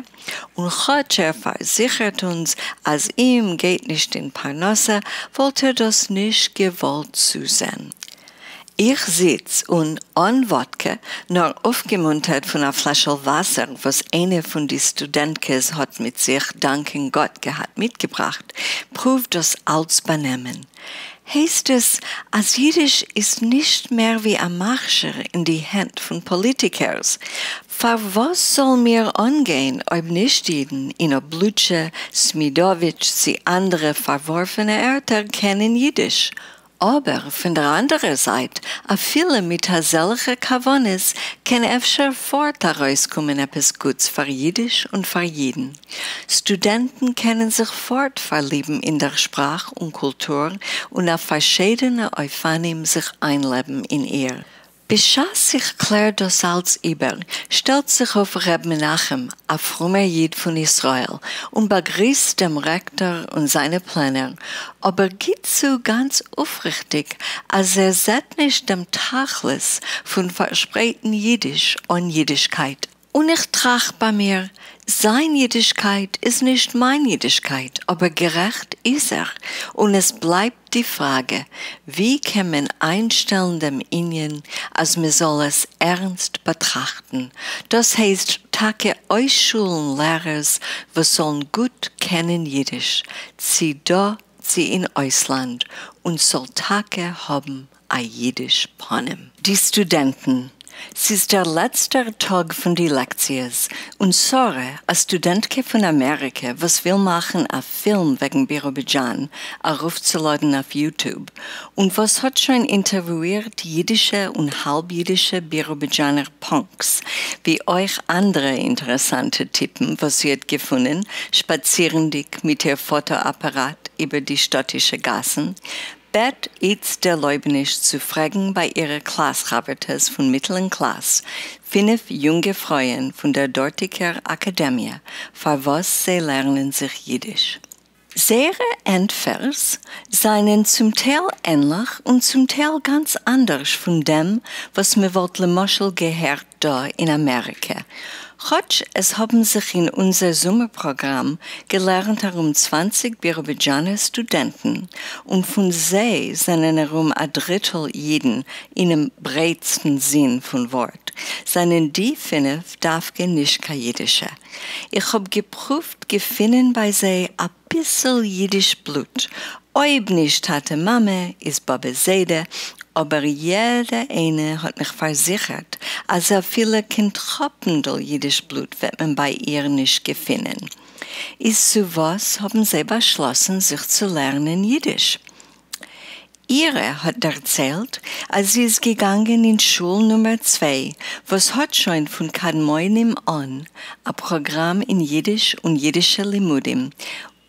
און כאָטש ער פֿאַרזיכערט אונדז, אַז אים גייט נישט אין פּרנסה, וואָלט ער דאָס נישט געוואָלט צוזען. איך זיץ און אָן וואָדקע, נאָר אויפֿגעמונטערט פֿון אַ פֿלעשל וואַסער, וואָס איינע פֿון די סטודענטקעס האָט מיט זיך, דאַנקען גאָט, געהאַט מיטגעבראַכט, פּרוּוו דאָס אַלץ באַנעמען. הייסט עס, אַז ייִדיש איז נישט מער ווי אַ מכשיר אין די הענט פֿון פּאָליטיקערס. פֿאַר וואָס זאָל מיר אָנגיין, אויב נישט-ייִדן אין אָבלוטשע, סמידאָוויטש צי אַנדערע פֿאַרוואָרפֿענע ערטער קענען ייִדיש? אבער פון דער אנדערער זייט, אפילו מיט אזעלכע כוונות קען אפשר פארט ארויסקומען עפעס גוטס פאר אידיש און פאר אידן. סטודענטן קענען זיך פארט פארליבן אין דער שפראך און קולטור און אויף פארשיידענע אופנים זיך איינלעבן אין איר. בשעת איך קלער דאָס אַלץ איבער, שטעלט זיך אויף ר' מנחם, אַ פֿרומער ייִד פֿון ישׂראל, און באַגריסט דעם רעקטאָר און זײַנע פּלענער, אָבער גיט צו גאַנץ אויפֿריכטיק, אַז ער זעט נישט דעם תּכלית פֿון פֿאַרשפּרייטן ייִדיש אָן ייִדישקייט. און איך טראַכט בײַ מיר, זײַן ייִדישקייט איז נישט מײַן ייִדישקייט, אָבער גערעכט איז ער, און עס בלײַבט די פֿראַגע, ווי קען מען אײַנשטעלן דעם ענין, אַז מע זאָל עס ערנסט באַטראַכטן, דאָס הייסט, טאַקע אויסשולן לערערס, וואָס זאָלן גוט קענען ייִדיש, צי דאָ, צי אין אויסלאַנד, און ס'זאָל טאַקע האָבן אַ ייִדיש פּנים. די סטודענטן. ס'איז דער לעצטער טאָג פֿון די לעקציעס, און שׂרה, אַ סטודענטקע פֿון אַמעריקע, וואָס וויל מאַכן אַ פֿילם וועגן ביראָבידזשאַן אַרויפֿצולאָדן אויף יוטוב, און וואָס האָט שוין אינטערוויויִרט ייִדישע און האַלב-ייִדישע ביראָבידזשאַנער פּאָנקס, ווי אויך אַנדערע אינטערעסאַנטע טיפּן, וואָס זי האָט געפֿונען, שפּאַצירנדיק מיט איר פֿאָטאָ-אַפּאַראַט איבער די שטאָטישע גאַסן, בעט איצט דערלויבעניש צו פֿרעגן בײַ אירע קלאַס-חבֿרטעס פֿון מיטעלן קלאַס, פֿינף יונגע פֿרויען פֿון דער דאָרטיקער אַקאַדעמיע, פֿאַר וואָס זיי לערנען זיך ייִדיש. זייערע ענטפֿערס זײַנען צום טייל ענלעך און צום טייל גאַנץ אַנדערש פֿון דעם, וואָס מע וואָלט למשל געהערט דאָ אין אַמעריקע, כאָטש עס האָבן זיך אין אונדזער זומער-פּראָגראַם געלערנט אַרום 20 ביראָבידזשאַנער סטודענטן, און פֿון זיי זענען אַרום אַ דריטל ייִדן אינעם ברייטסטן זין פֿון וואָרט. זענען די פֿינף דווקא נישט קיין ייִדישע. איך האָב געפּרוּווט געפֿינען בײַ זיי אַ ביסל ייִדיש בלוט, אויב נישט טאַטע-מאַמע, איז באָבע-זיידע, אָבער יעדע איינע האָט מיך פֿאַרזיכערט, אַז אַפֿילו קיין טראָפּנדל ייִדיש בלוט וועט מען בײַ איר נישט געפֿינען. איז צו וואָס האָבן זיי באַשלאָסן זיך צו לערנען ייִדיש? אירע האָט דערציילט, אַז זי איז געגאַנגען אין שול נומער צוויי, וואָס האָט שוין פֿון קדמונים אָן אַ פּראָגראַם אין ייִדיש און ייִדישע לימודים,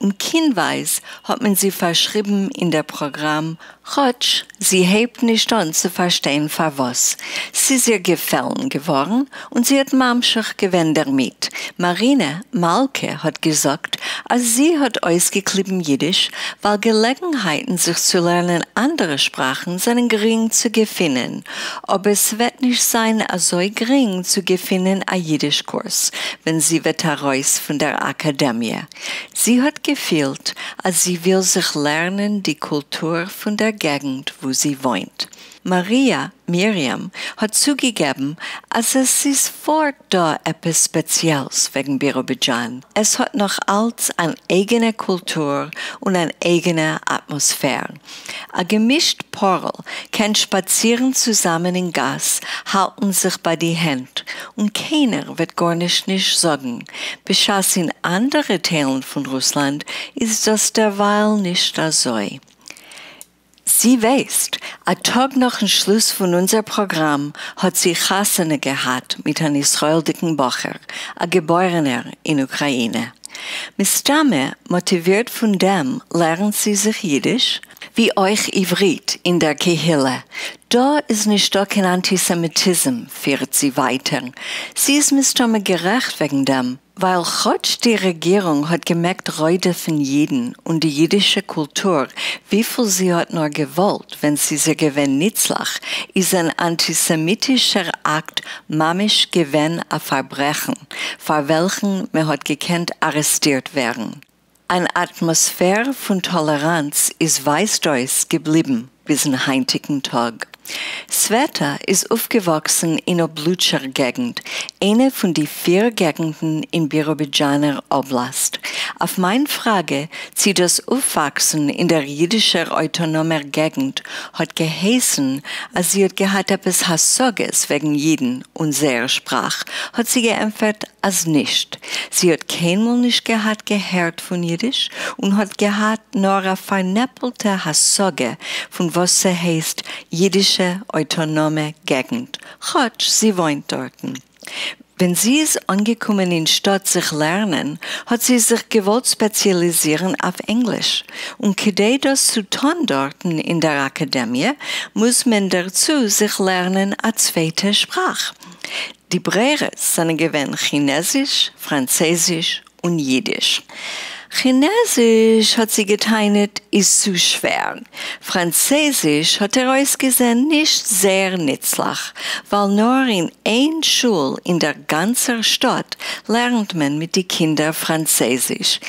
און קינדווײַז האָט מען זי פֿאַרשריבן אין דער פּראָגראַם, כאָטש זי הייבט נישט אָן צו פֿאַרשטיין פֿאַר וואָס. ס'איז איר געפֿעלן געוואָרן און זי האָט ממשיך געווען דערמיט. מאַרינע, מלכּה האָט געזאָגט, אַז זי האָט אויסגעקליבן ייִדיש, ווײַל געלעגנהייטן זיך צו לערנען אַנדערע שפּראַכן זענען גרינג צו געפֿינען, אָבער ס'וועט נישט זײַן אַזוי גרינג צו געפֿינען אַ ייִדיש-קורס, ווען זי וועט אַרויס פֿון דער אַקאַדעמיע. זי האָט געפֿילט, אַז זי וויל זיך לערנען די קולטור פֿון דער געגנט, וווּ זי וואוינט. מאַריאַ, מרים, האָט צוגעגעבן, אַז עס איז פֿאָרט דאָ עפּעס ספּעציעלס וועגן ביראָבידזשאַן, עס האָט נאָך אַלץ אַן אייגענע קולטור און אַן אייגענע אַטמאָספֿער. אַ געמישט פּאָרל קען שפּאַצירן צוזאַמען אין גאַס, האַלטן זיך בײַ די הענט, און קיינער וועט גאָרנישט נישט זאָגן, בשעת אין אַנדערע טיילן פֿון רוסלאַנד איז דאָס דערווײַל נישט אַזוי. זי ווייסט, אַ טאָג נאָכן שלוס פֿון אונדזער פּראָגראַם האָט זי חתונה געהאַט מיט אַן ישׂראלדיקן בחור, אַ געבוירענער אין אוקראַיִנע. מסתּמא מאָטיווירט פֿון דעם לערנט זי זיך ייִדיש, ווי אויך עבֿריתּ אין דער קהילה. דאָ איז נישטאָ קיין אַנטיסעמיטיזם, פֿירט זי ווײַטער. זי איז מסתּמא גערעכט וועגן דעם, ווײַל כאָטש די רעגירונג האָט געמעגט רודפֿן ייִדן און די ייִדישע קולטור וויפֿל זי האָט נאָר געוואָלט ווען ס'איז איר געווען ניצלעך, איז אַן אַנטיסעמיטישער אַקט ממש געווען אַ פֿאַרברעכן, פֿאַר וועלכן מע האָט געקענט אַרעסטירט ווערן. אַן אַטמאָספֿער פֿון טאָלעראַנץ איז, ווײַזט אויס, געבליבן ביזן הײַנטיקן טאָג. סוועטאַ איז אויפֿגעוואַקסן אין אָבלוטשער געגנט, איינע פֿון די פֿיר געגנטן אין ביראָבידזשאַנער אָבלאַסט. אויף מײַן פֿראַגע, צי דאָס אויפֿוואַקסן אין דער ייִדישער אויטאָנאָמער געגנט האָט געהייסן, אַז זי האָט געהאַט עפּעס השׂגות וועגן ייִדן און זייער שפּראַך, האָט זי געענטפֿערט, אַז נישט. זי האָט קיינמאָל נישט געהאַט געהערט פֿון ייִדיש און האָט געהאַט נאָר אַ פֿאַרנעפּלטע השׂגה פֿון וואָס ס'הייסט ייִדישע אויטאָנאָמע געגנט, כאָטש זי וואוינט דאָרטן. ווען זי איז אָנגעקומען אין שטאָט זיך לערנען, האָט זי זיך געוואָלט ספּעציאַליזירן אויף ענגליש, און כּדי דאָס צו טאָן דאָרטן אין דער אַקאַדעמיע, מוז מען דערצו זיך לערנען אַ צווייטע שפּראַך. די ברירות זענען געווען כינעזיש, פֿראַנצעזיש און ייִדיש. כינעזיש, האָט זי געטענהט, איז צו שווער. פֿראַנצעזיש האָט איר אויסגעזען נישט זייער ניצלעך, ווײַל נאָר אין איין שול אין דער גאַנצער שטאָט לערנט מען מיט די קינדער פֿראַנצעזיש.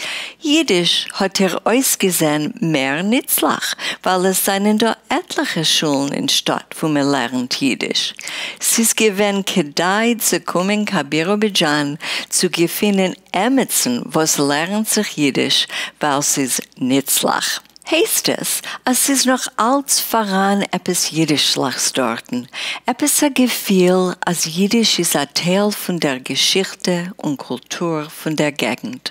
ייִדיש האָט איר אויסגעזען מער ניצלעך, ווײַל עס זענען דאָ עטלעכע שולן אין שטאָט, וווּ מע לערנט ייִדיש. ס'איז געווען כּדאַי צו קומען קיין ביראָבידזשאַן צו געפֿינען עמעצן, וואָס לערנט זיך ייִדיש, ווײַל ס'איז ניצלעך. הייסט עס, אַז ס'איז נאָך אַלץ פֿאַראַן עפּעס ייִדישלעכס דאָרטן, עפּעס אַ געפֿיל, אַז ייִדיש איז אַ טייל פֿון דער געשיכטע און קולטור פֿון דער געגנט.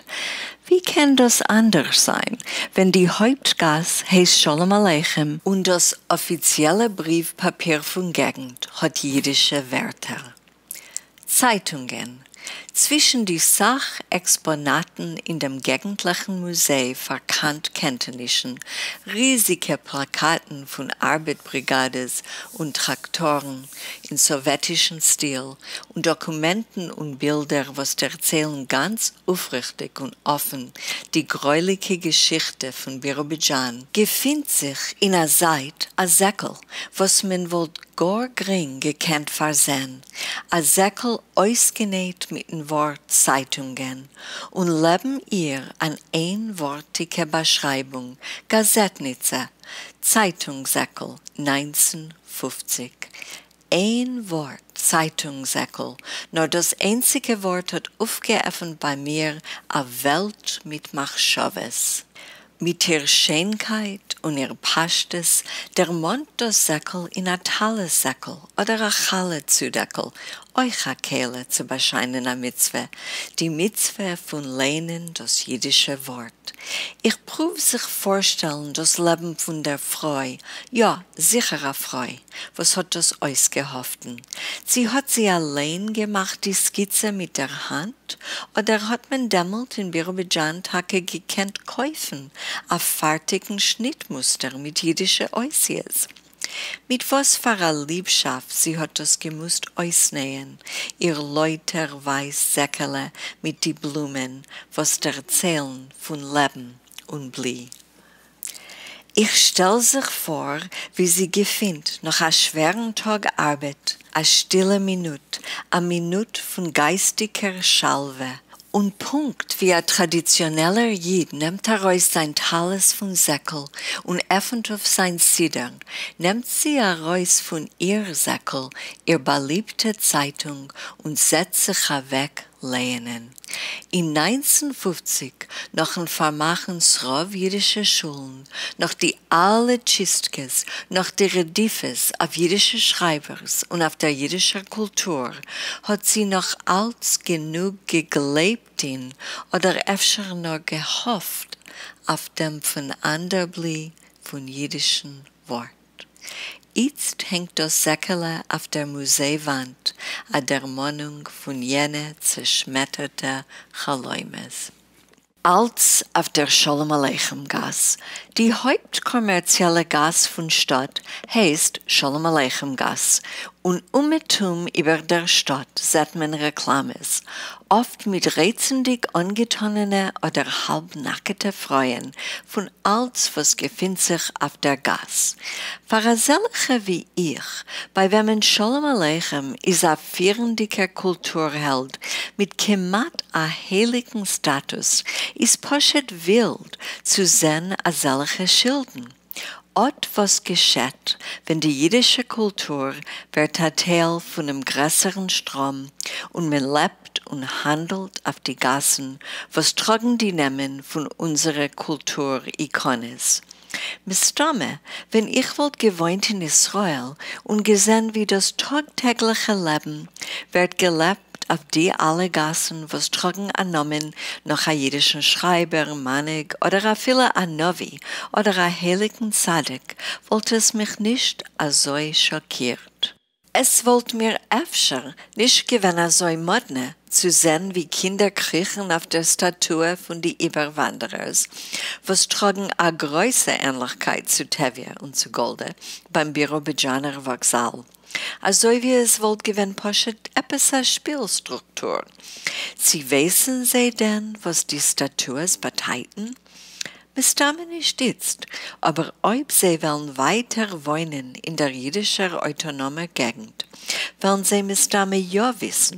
ווי קען דאָס אַנדערש זײַן, ווען די הויפּט-גאַס הייסט שלום-עליכם און דאָס אָפֿיציעלע בריוו-פּאַפּיר פֿון געגנט האָט ייִדישע ווערטער? צײַטונגען. צווישן די סך עקספּאָנאַטן אין דעם געגנטלעכן מוזיי פֿאַר קאַנט-קענטענישן, ריזיקע פּלאַקאַטן פֿון אַרבעט-בריגאַדעס און טראַקטאָרן אין סאָוועטישן סטיל, און דאָקומענטן און בילדער, וואָס דערציילן גאַנץ אויפֿריכטיק און אָפֿן די גרויליקע געשיכטע פֿון ביראָבידזשאַן, געפֿינט זיך אין אַ זײַט אַ זעקל, וואָס מען וואָלט גאָר גרינג געקענט פֿאַרזען, אַ זעקל אויסגענעט מיטן וואָרט צײַטונגען, און לעבן איר אַן איינוואָרטיקע באַשרײַבונג, גאַזעטניצע, צײַטונג-זעקל, 1950. איין וואָרט, צײַטונג-זעקל, נאָר דאָס איינציקע וואָרט האָט אויפֿגעעפֿנט בײַ מיר אַ וועלט מיט מחשבֿות. מיט איר שיינקייט און איר פּשטות דערמאָנט דאָס זעקל אין אַ טלית-זעקל אָדער אַ חלה-צודעקל, אויך אַ כּלי צו באַשיינען אַ מיצווה, די מיצווה פֿון לייענען דאָס ייִדישע וואָרט. איך פּרוּוו זיך פֿאָרשטעלן דאָס לעבן פֿון דער פֿרוי, יאָ, זיכער אַ פֿרוי, וואָס האָט דאָס אויסגעהאָפֿטן. צי האָט זי אַליין געמאַכט די סקיצע מיט דער האַנט, אָדער האָט מען דעמאָלט אין ביראָבידזשאַן טאַקע געקענט קויפֿן אַ פֿאַרטיקן שניטמוסטער מיט ייִדישע אותיות? מיט וואָס פֿאַר אַ ליבשאַפֿט זי האָט דאָס געמוזט אויסנייען, איר לויטער ווײַס זעקעלע מיט די בלומען, וואָס דערציילן פֿון לעבן און בלי. איך שטעל זיך פֿאָר, ווי זי געפֿינט, נאָך אַ שווערן טאָג אַרבעט, אַ שטילע מינוט, אַ מינוט פֿון גײַסטיקער שלווה, און פּונקט ווי אַ טראַדיציאָנעלער ייִד נעמט אַרויס זײַן טלית פֿון זעקל און עפֿנט אויף זײַן סידור, נעמט זי אַרויס פֿון איר זעקל איר באַליבטע צײַטונג און זעצט זיך אַוועק לייענען. אין 1950, נאָכן פֿאַרמאַכן ס'רובֿ ייִדישע שולן, נאָך די אַלע טשיסטקעס, נאָך די רדיפֿות אויף ייִדישע שרײַבערס און אויף דער ייִדישער קולטור, האָט זי נאָך אַלץ גענוג געגלייבט אין, אָדער אפֿשר נאָר געהאָפֿט אויף דעם פֿונאַנדערבלי פֿון ייִדישן וואָרט. איצט הענגט דאָס זעקעלע אויף דער מוזיי-וואַנט, אַ דערמאָנונג פֿון יענע צעשמעטערטע חלומות. אַלץ אויף דער שלום-עליכם-גאַס. די הויפּט-קאָמערציעלע גאַס פֿון שטאָט הייסט שלום-עליכם-גאַס, און אומעטום איבער דער שטאָט זעט מען רעקלאַמעס, אָפֿט מיט רייצנדיק אָנגעטאָנענע אָדער האַלב-נאַקעטע פֿרויען, פֿון אַלץ וואָס געפֿינט זיך אויף דער גאַס. פֿאַר אַזעלכע ווי איך, בײַ וועמען שלום-עליכם איז אַ פֿירנדיקער קולטור-העלד מיט כּמעט אַ הייליקן סטאַטוס, איז פּשוט ווילד צו זען אַזעלכע שילדן. אָט וואָס געשעט, ווען די ייִדישע קולטור ווערט אַ טייל פֿונעם גרעסערן שטראָם און מען לעבט און האַנדלט אויף די גאַסן, וואָס טראָגן די נעמען פֿון אונדזערע קולטור-איקאָנעס. מסתּמא, ווען איך וואָלט געוואוינט אין ישׂראל און געזען ווי דאָס טאָג-טעגלעכע לעבן ווערט געלעבט אויף די אַלע גאַסן וואָס טראָגן אַ נאָמען נאָך אַ ייִדישן שרײַבער, מנהיג אָדער אַפֿילו אַ נביא אָדער אַ הייליקן צדיק, וואָלט עס מיך נישט אַזוי שאָקירט. עס וואָלט מיר אפֿשר נישט געווען אַזוי מאָדנע צו זען ווי קינדער קריכן אויף דער סטאַטוע פֿון די איבערוואַנדערערס, וואָס טראָגן אַ גרויסע ענלעכקייט צו טבֿיה און צו גאָלדע בײַם ביראָבידזשאַנער וואָקזאַל. אזוי ווי עס וואלט געווען פשוט עפעס א שפיל סטרוקטור. צי ווייסן זיי דען וואס די סטאטועס באטייטן? מסתמא נישט איצט, אבער אויב זיי וועלן ווייטער וואוינען אין דער אידישער אויטאנאמער געגנט, וועלן זיי מסתמא יא וויסן,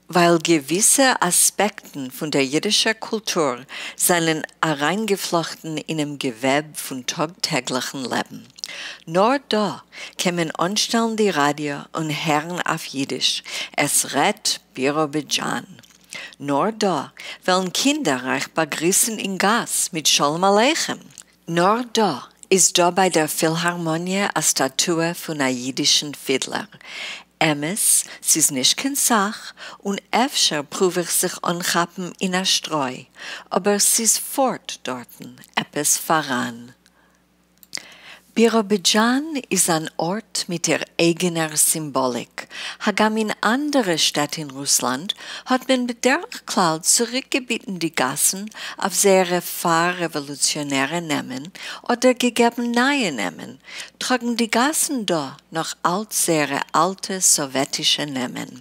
ווייל געוויסע אספעקטן פון דער אידישער קולטור זענען אריינגעפלאכטן אינעם געוועב פון טאג-טעגליכן לעבן. נאר דא קען מען אנשטעלן די ראדיא און הערן אויף אידיש, עס רעדט ביראבידזשאן. נאר דא וועלן קינדער אייך באגריסן אין גאס מיט שלום עליכם. נאר דא איז דא ביי דער פילהארמאניע א סטאטוע פון א אידישן פידלער. אמת, ס'איז נישט קיין סך, און אפשר פרואוו איך זיך אנכאפן אין א שטרוי, אבער ס'איז פארט דארטן עפעס פאראן. ביראָבידזשאַן איז אַן אָרט מיט איר אייגענער סימבאָליק. הגם אין אַנדערע שטעט אין רוסלאַנד האָט מען בדרך-כּלל צוריקגעביטן די גאַסן אויף זייערע פֿאַר-רעוואָלוציאָנערע נעמען אָדער געגעבן נײַע נעמען, טראָגן די גאַסן דאָ נאָך אַלץ זייערע אַלטע סאָוועטישע נעמען,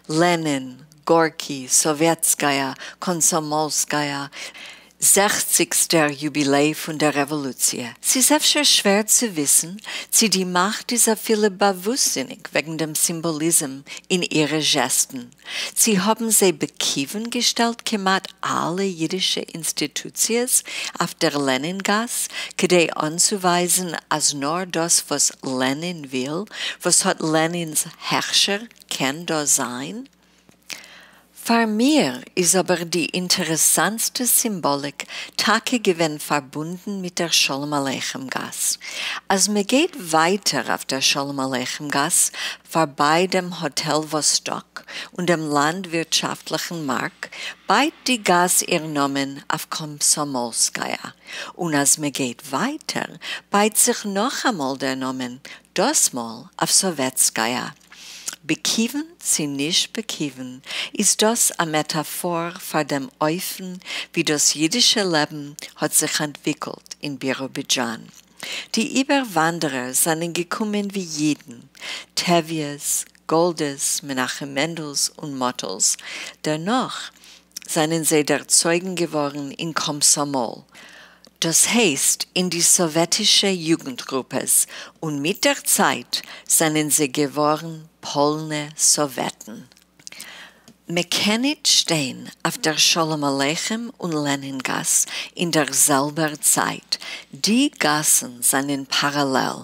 לענין, גאָרקי, סאָוועטסקאַיאַ, קאָמסאָמאָלסקאַיאַ. זעכציקסטער יוביליי פֿון דער רעוואָלוציע. ס'איז אפֿשר שווער צו וויסן, צי די מאַכט איז אַפֿילו באַוווּסטזיניק וועגן דעם סימבאָליזם אין אירע זשעסטן. צי האָבן זיי בכּיוון געשטעלט כּמעט אַלע ייִדישע אינסטיטוציעס אויף דער לענין-גאַס, כּדי אָנצוּווײַזן, אַז נאָר דאָס וואָס לענין וויל, וואָס האָט לענינס הכשר, קען דאָ זײַן? פֿאַר מיר איז אָבער די אינטערעסאַנטסטע סימבאָליק טאַקע געווען פֿאַרבונדן מיט דער שלום-עליכם-גאַס. אַז מע גייט ווײַטער אויף דער שלום-עליכם-גאַס, פֿאַרבײַ דעם האָטעל וואָסטאָק און דעם לאַנדווירטשאַפֿטלעכן מאַרק, בײַט די גאַס איר נאָמען אויף קאָמסאָמאָלסקאַיאַ. און אַז מע גייט ווײַטער, בײַט זיך נאָך אַ מאָל דער נאָמען, דאָס מאָל אויף סאָוועטסקאַיאַ. בכּיוון צי נישט בכּיוון, איז דאָס אַ מעטאַפֿאָר פֿאַר דעם אופֿן, ווי דאָס ייִדישע לעבן האָט זיך אַנטוויקלט אין ביראָבידזשאַן. די איבערוואַנדערער זײַנען געקומען ווי ייִדן, טבֿיהס, גאָלדעס, מנחם-מענדלס און מאָטלס. דערנאָך זײַנען זיי דערצויגן געוואָרן אין קאָמסאָמאָל, דאָס הייסט, אין די סאָוועטישע יוגנט-גרופּעס, און מיט דער צײַט זײַנען זיי געוואָרן פּאָלנע סאָוועטן. מע קען ניט שטיין אויף דער שלום-עליכם און לענין-גאַס אין דער זעלבער צײַט. די גאַסן זײַנען פּאַראַלעל,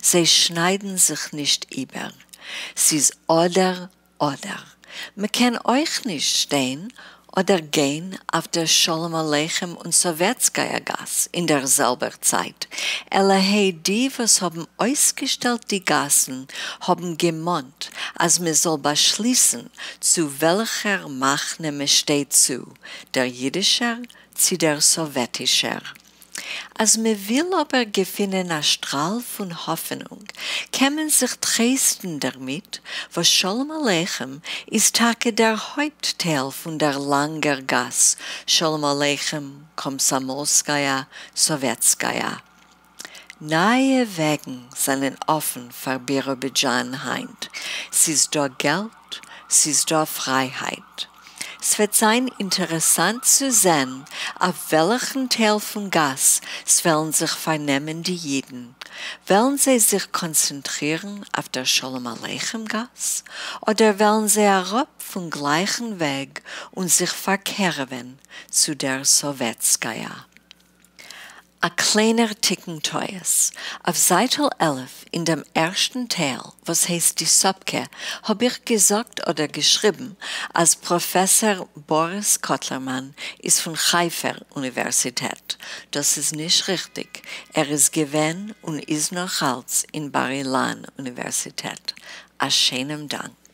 זיי שנײַדן זיך נישט איבער. ס'איז אָדער, אָדער. מע קען אויך נישט שטיין אָדער גיין אויף דער שלום-עליכם און סאָוועטסקאַיאַ גאַס אין דער זעלבער צײַט. עלעהיי די, וואָס האָבן אויסגעשטעלט די גאַסן, האָבן געמאָנט, אַז מע זאָל באַשליסן, צו וועלכער מחנה מע שטייט צו, דער ייִדישער צי דער סאָוועטישער. אַז מע וויל אָבער געפֿינען אַ שטראַל פֿון האָפֿענונג, קען מען זיך טרייסטן דערמיט, וואָס שלום-עליכם איז טאַקע דער הויפּט-טייל פֿון דער לאַנגער גאַס, שלום-עליכם, קאָמסאָמאָלסקאַיאַ, סאָוועטסקאַיאַ. נײַע וועגן זענען אָפֿן פֿאַר ביראָבידזשאַן הײַנט. ס'איז דאָ געלט, ס'איז דאָ פֿרײַהייט. ס'וועט זײַן אינטערעסאַנט צו זען, אויף וועלכן טייל פֿון גאַס ס'וועלן זיך פֿאַרנעמען די ייִדן. וועלן זיי זיך קאָנצענטרירן אויף דער שלום-עליכם-גאַס, אָדער וועלן זיי אַראָפּ פֿון גלײַכן וועג און זיך פֿאַרקערעווען צו דער סאָוועטסקאַיאַ? א קליינער תיקון טעות. אויף זייטל 11 אין דעם ערשטן טייל וואס הייסט די סאפקע האב איך געזאגט אדער געשריבן אז פראפעסאר באריס קאטלערמאן איז פון חיפה'ער אוניווערסיטעט. דאס איז נישט ריכטיג, ער איז געווען און איז נאכאלץ אין בר אילן אוניווערסיטעט. א שיינעם דאנק.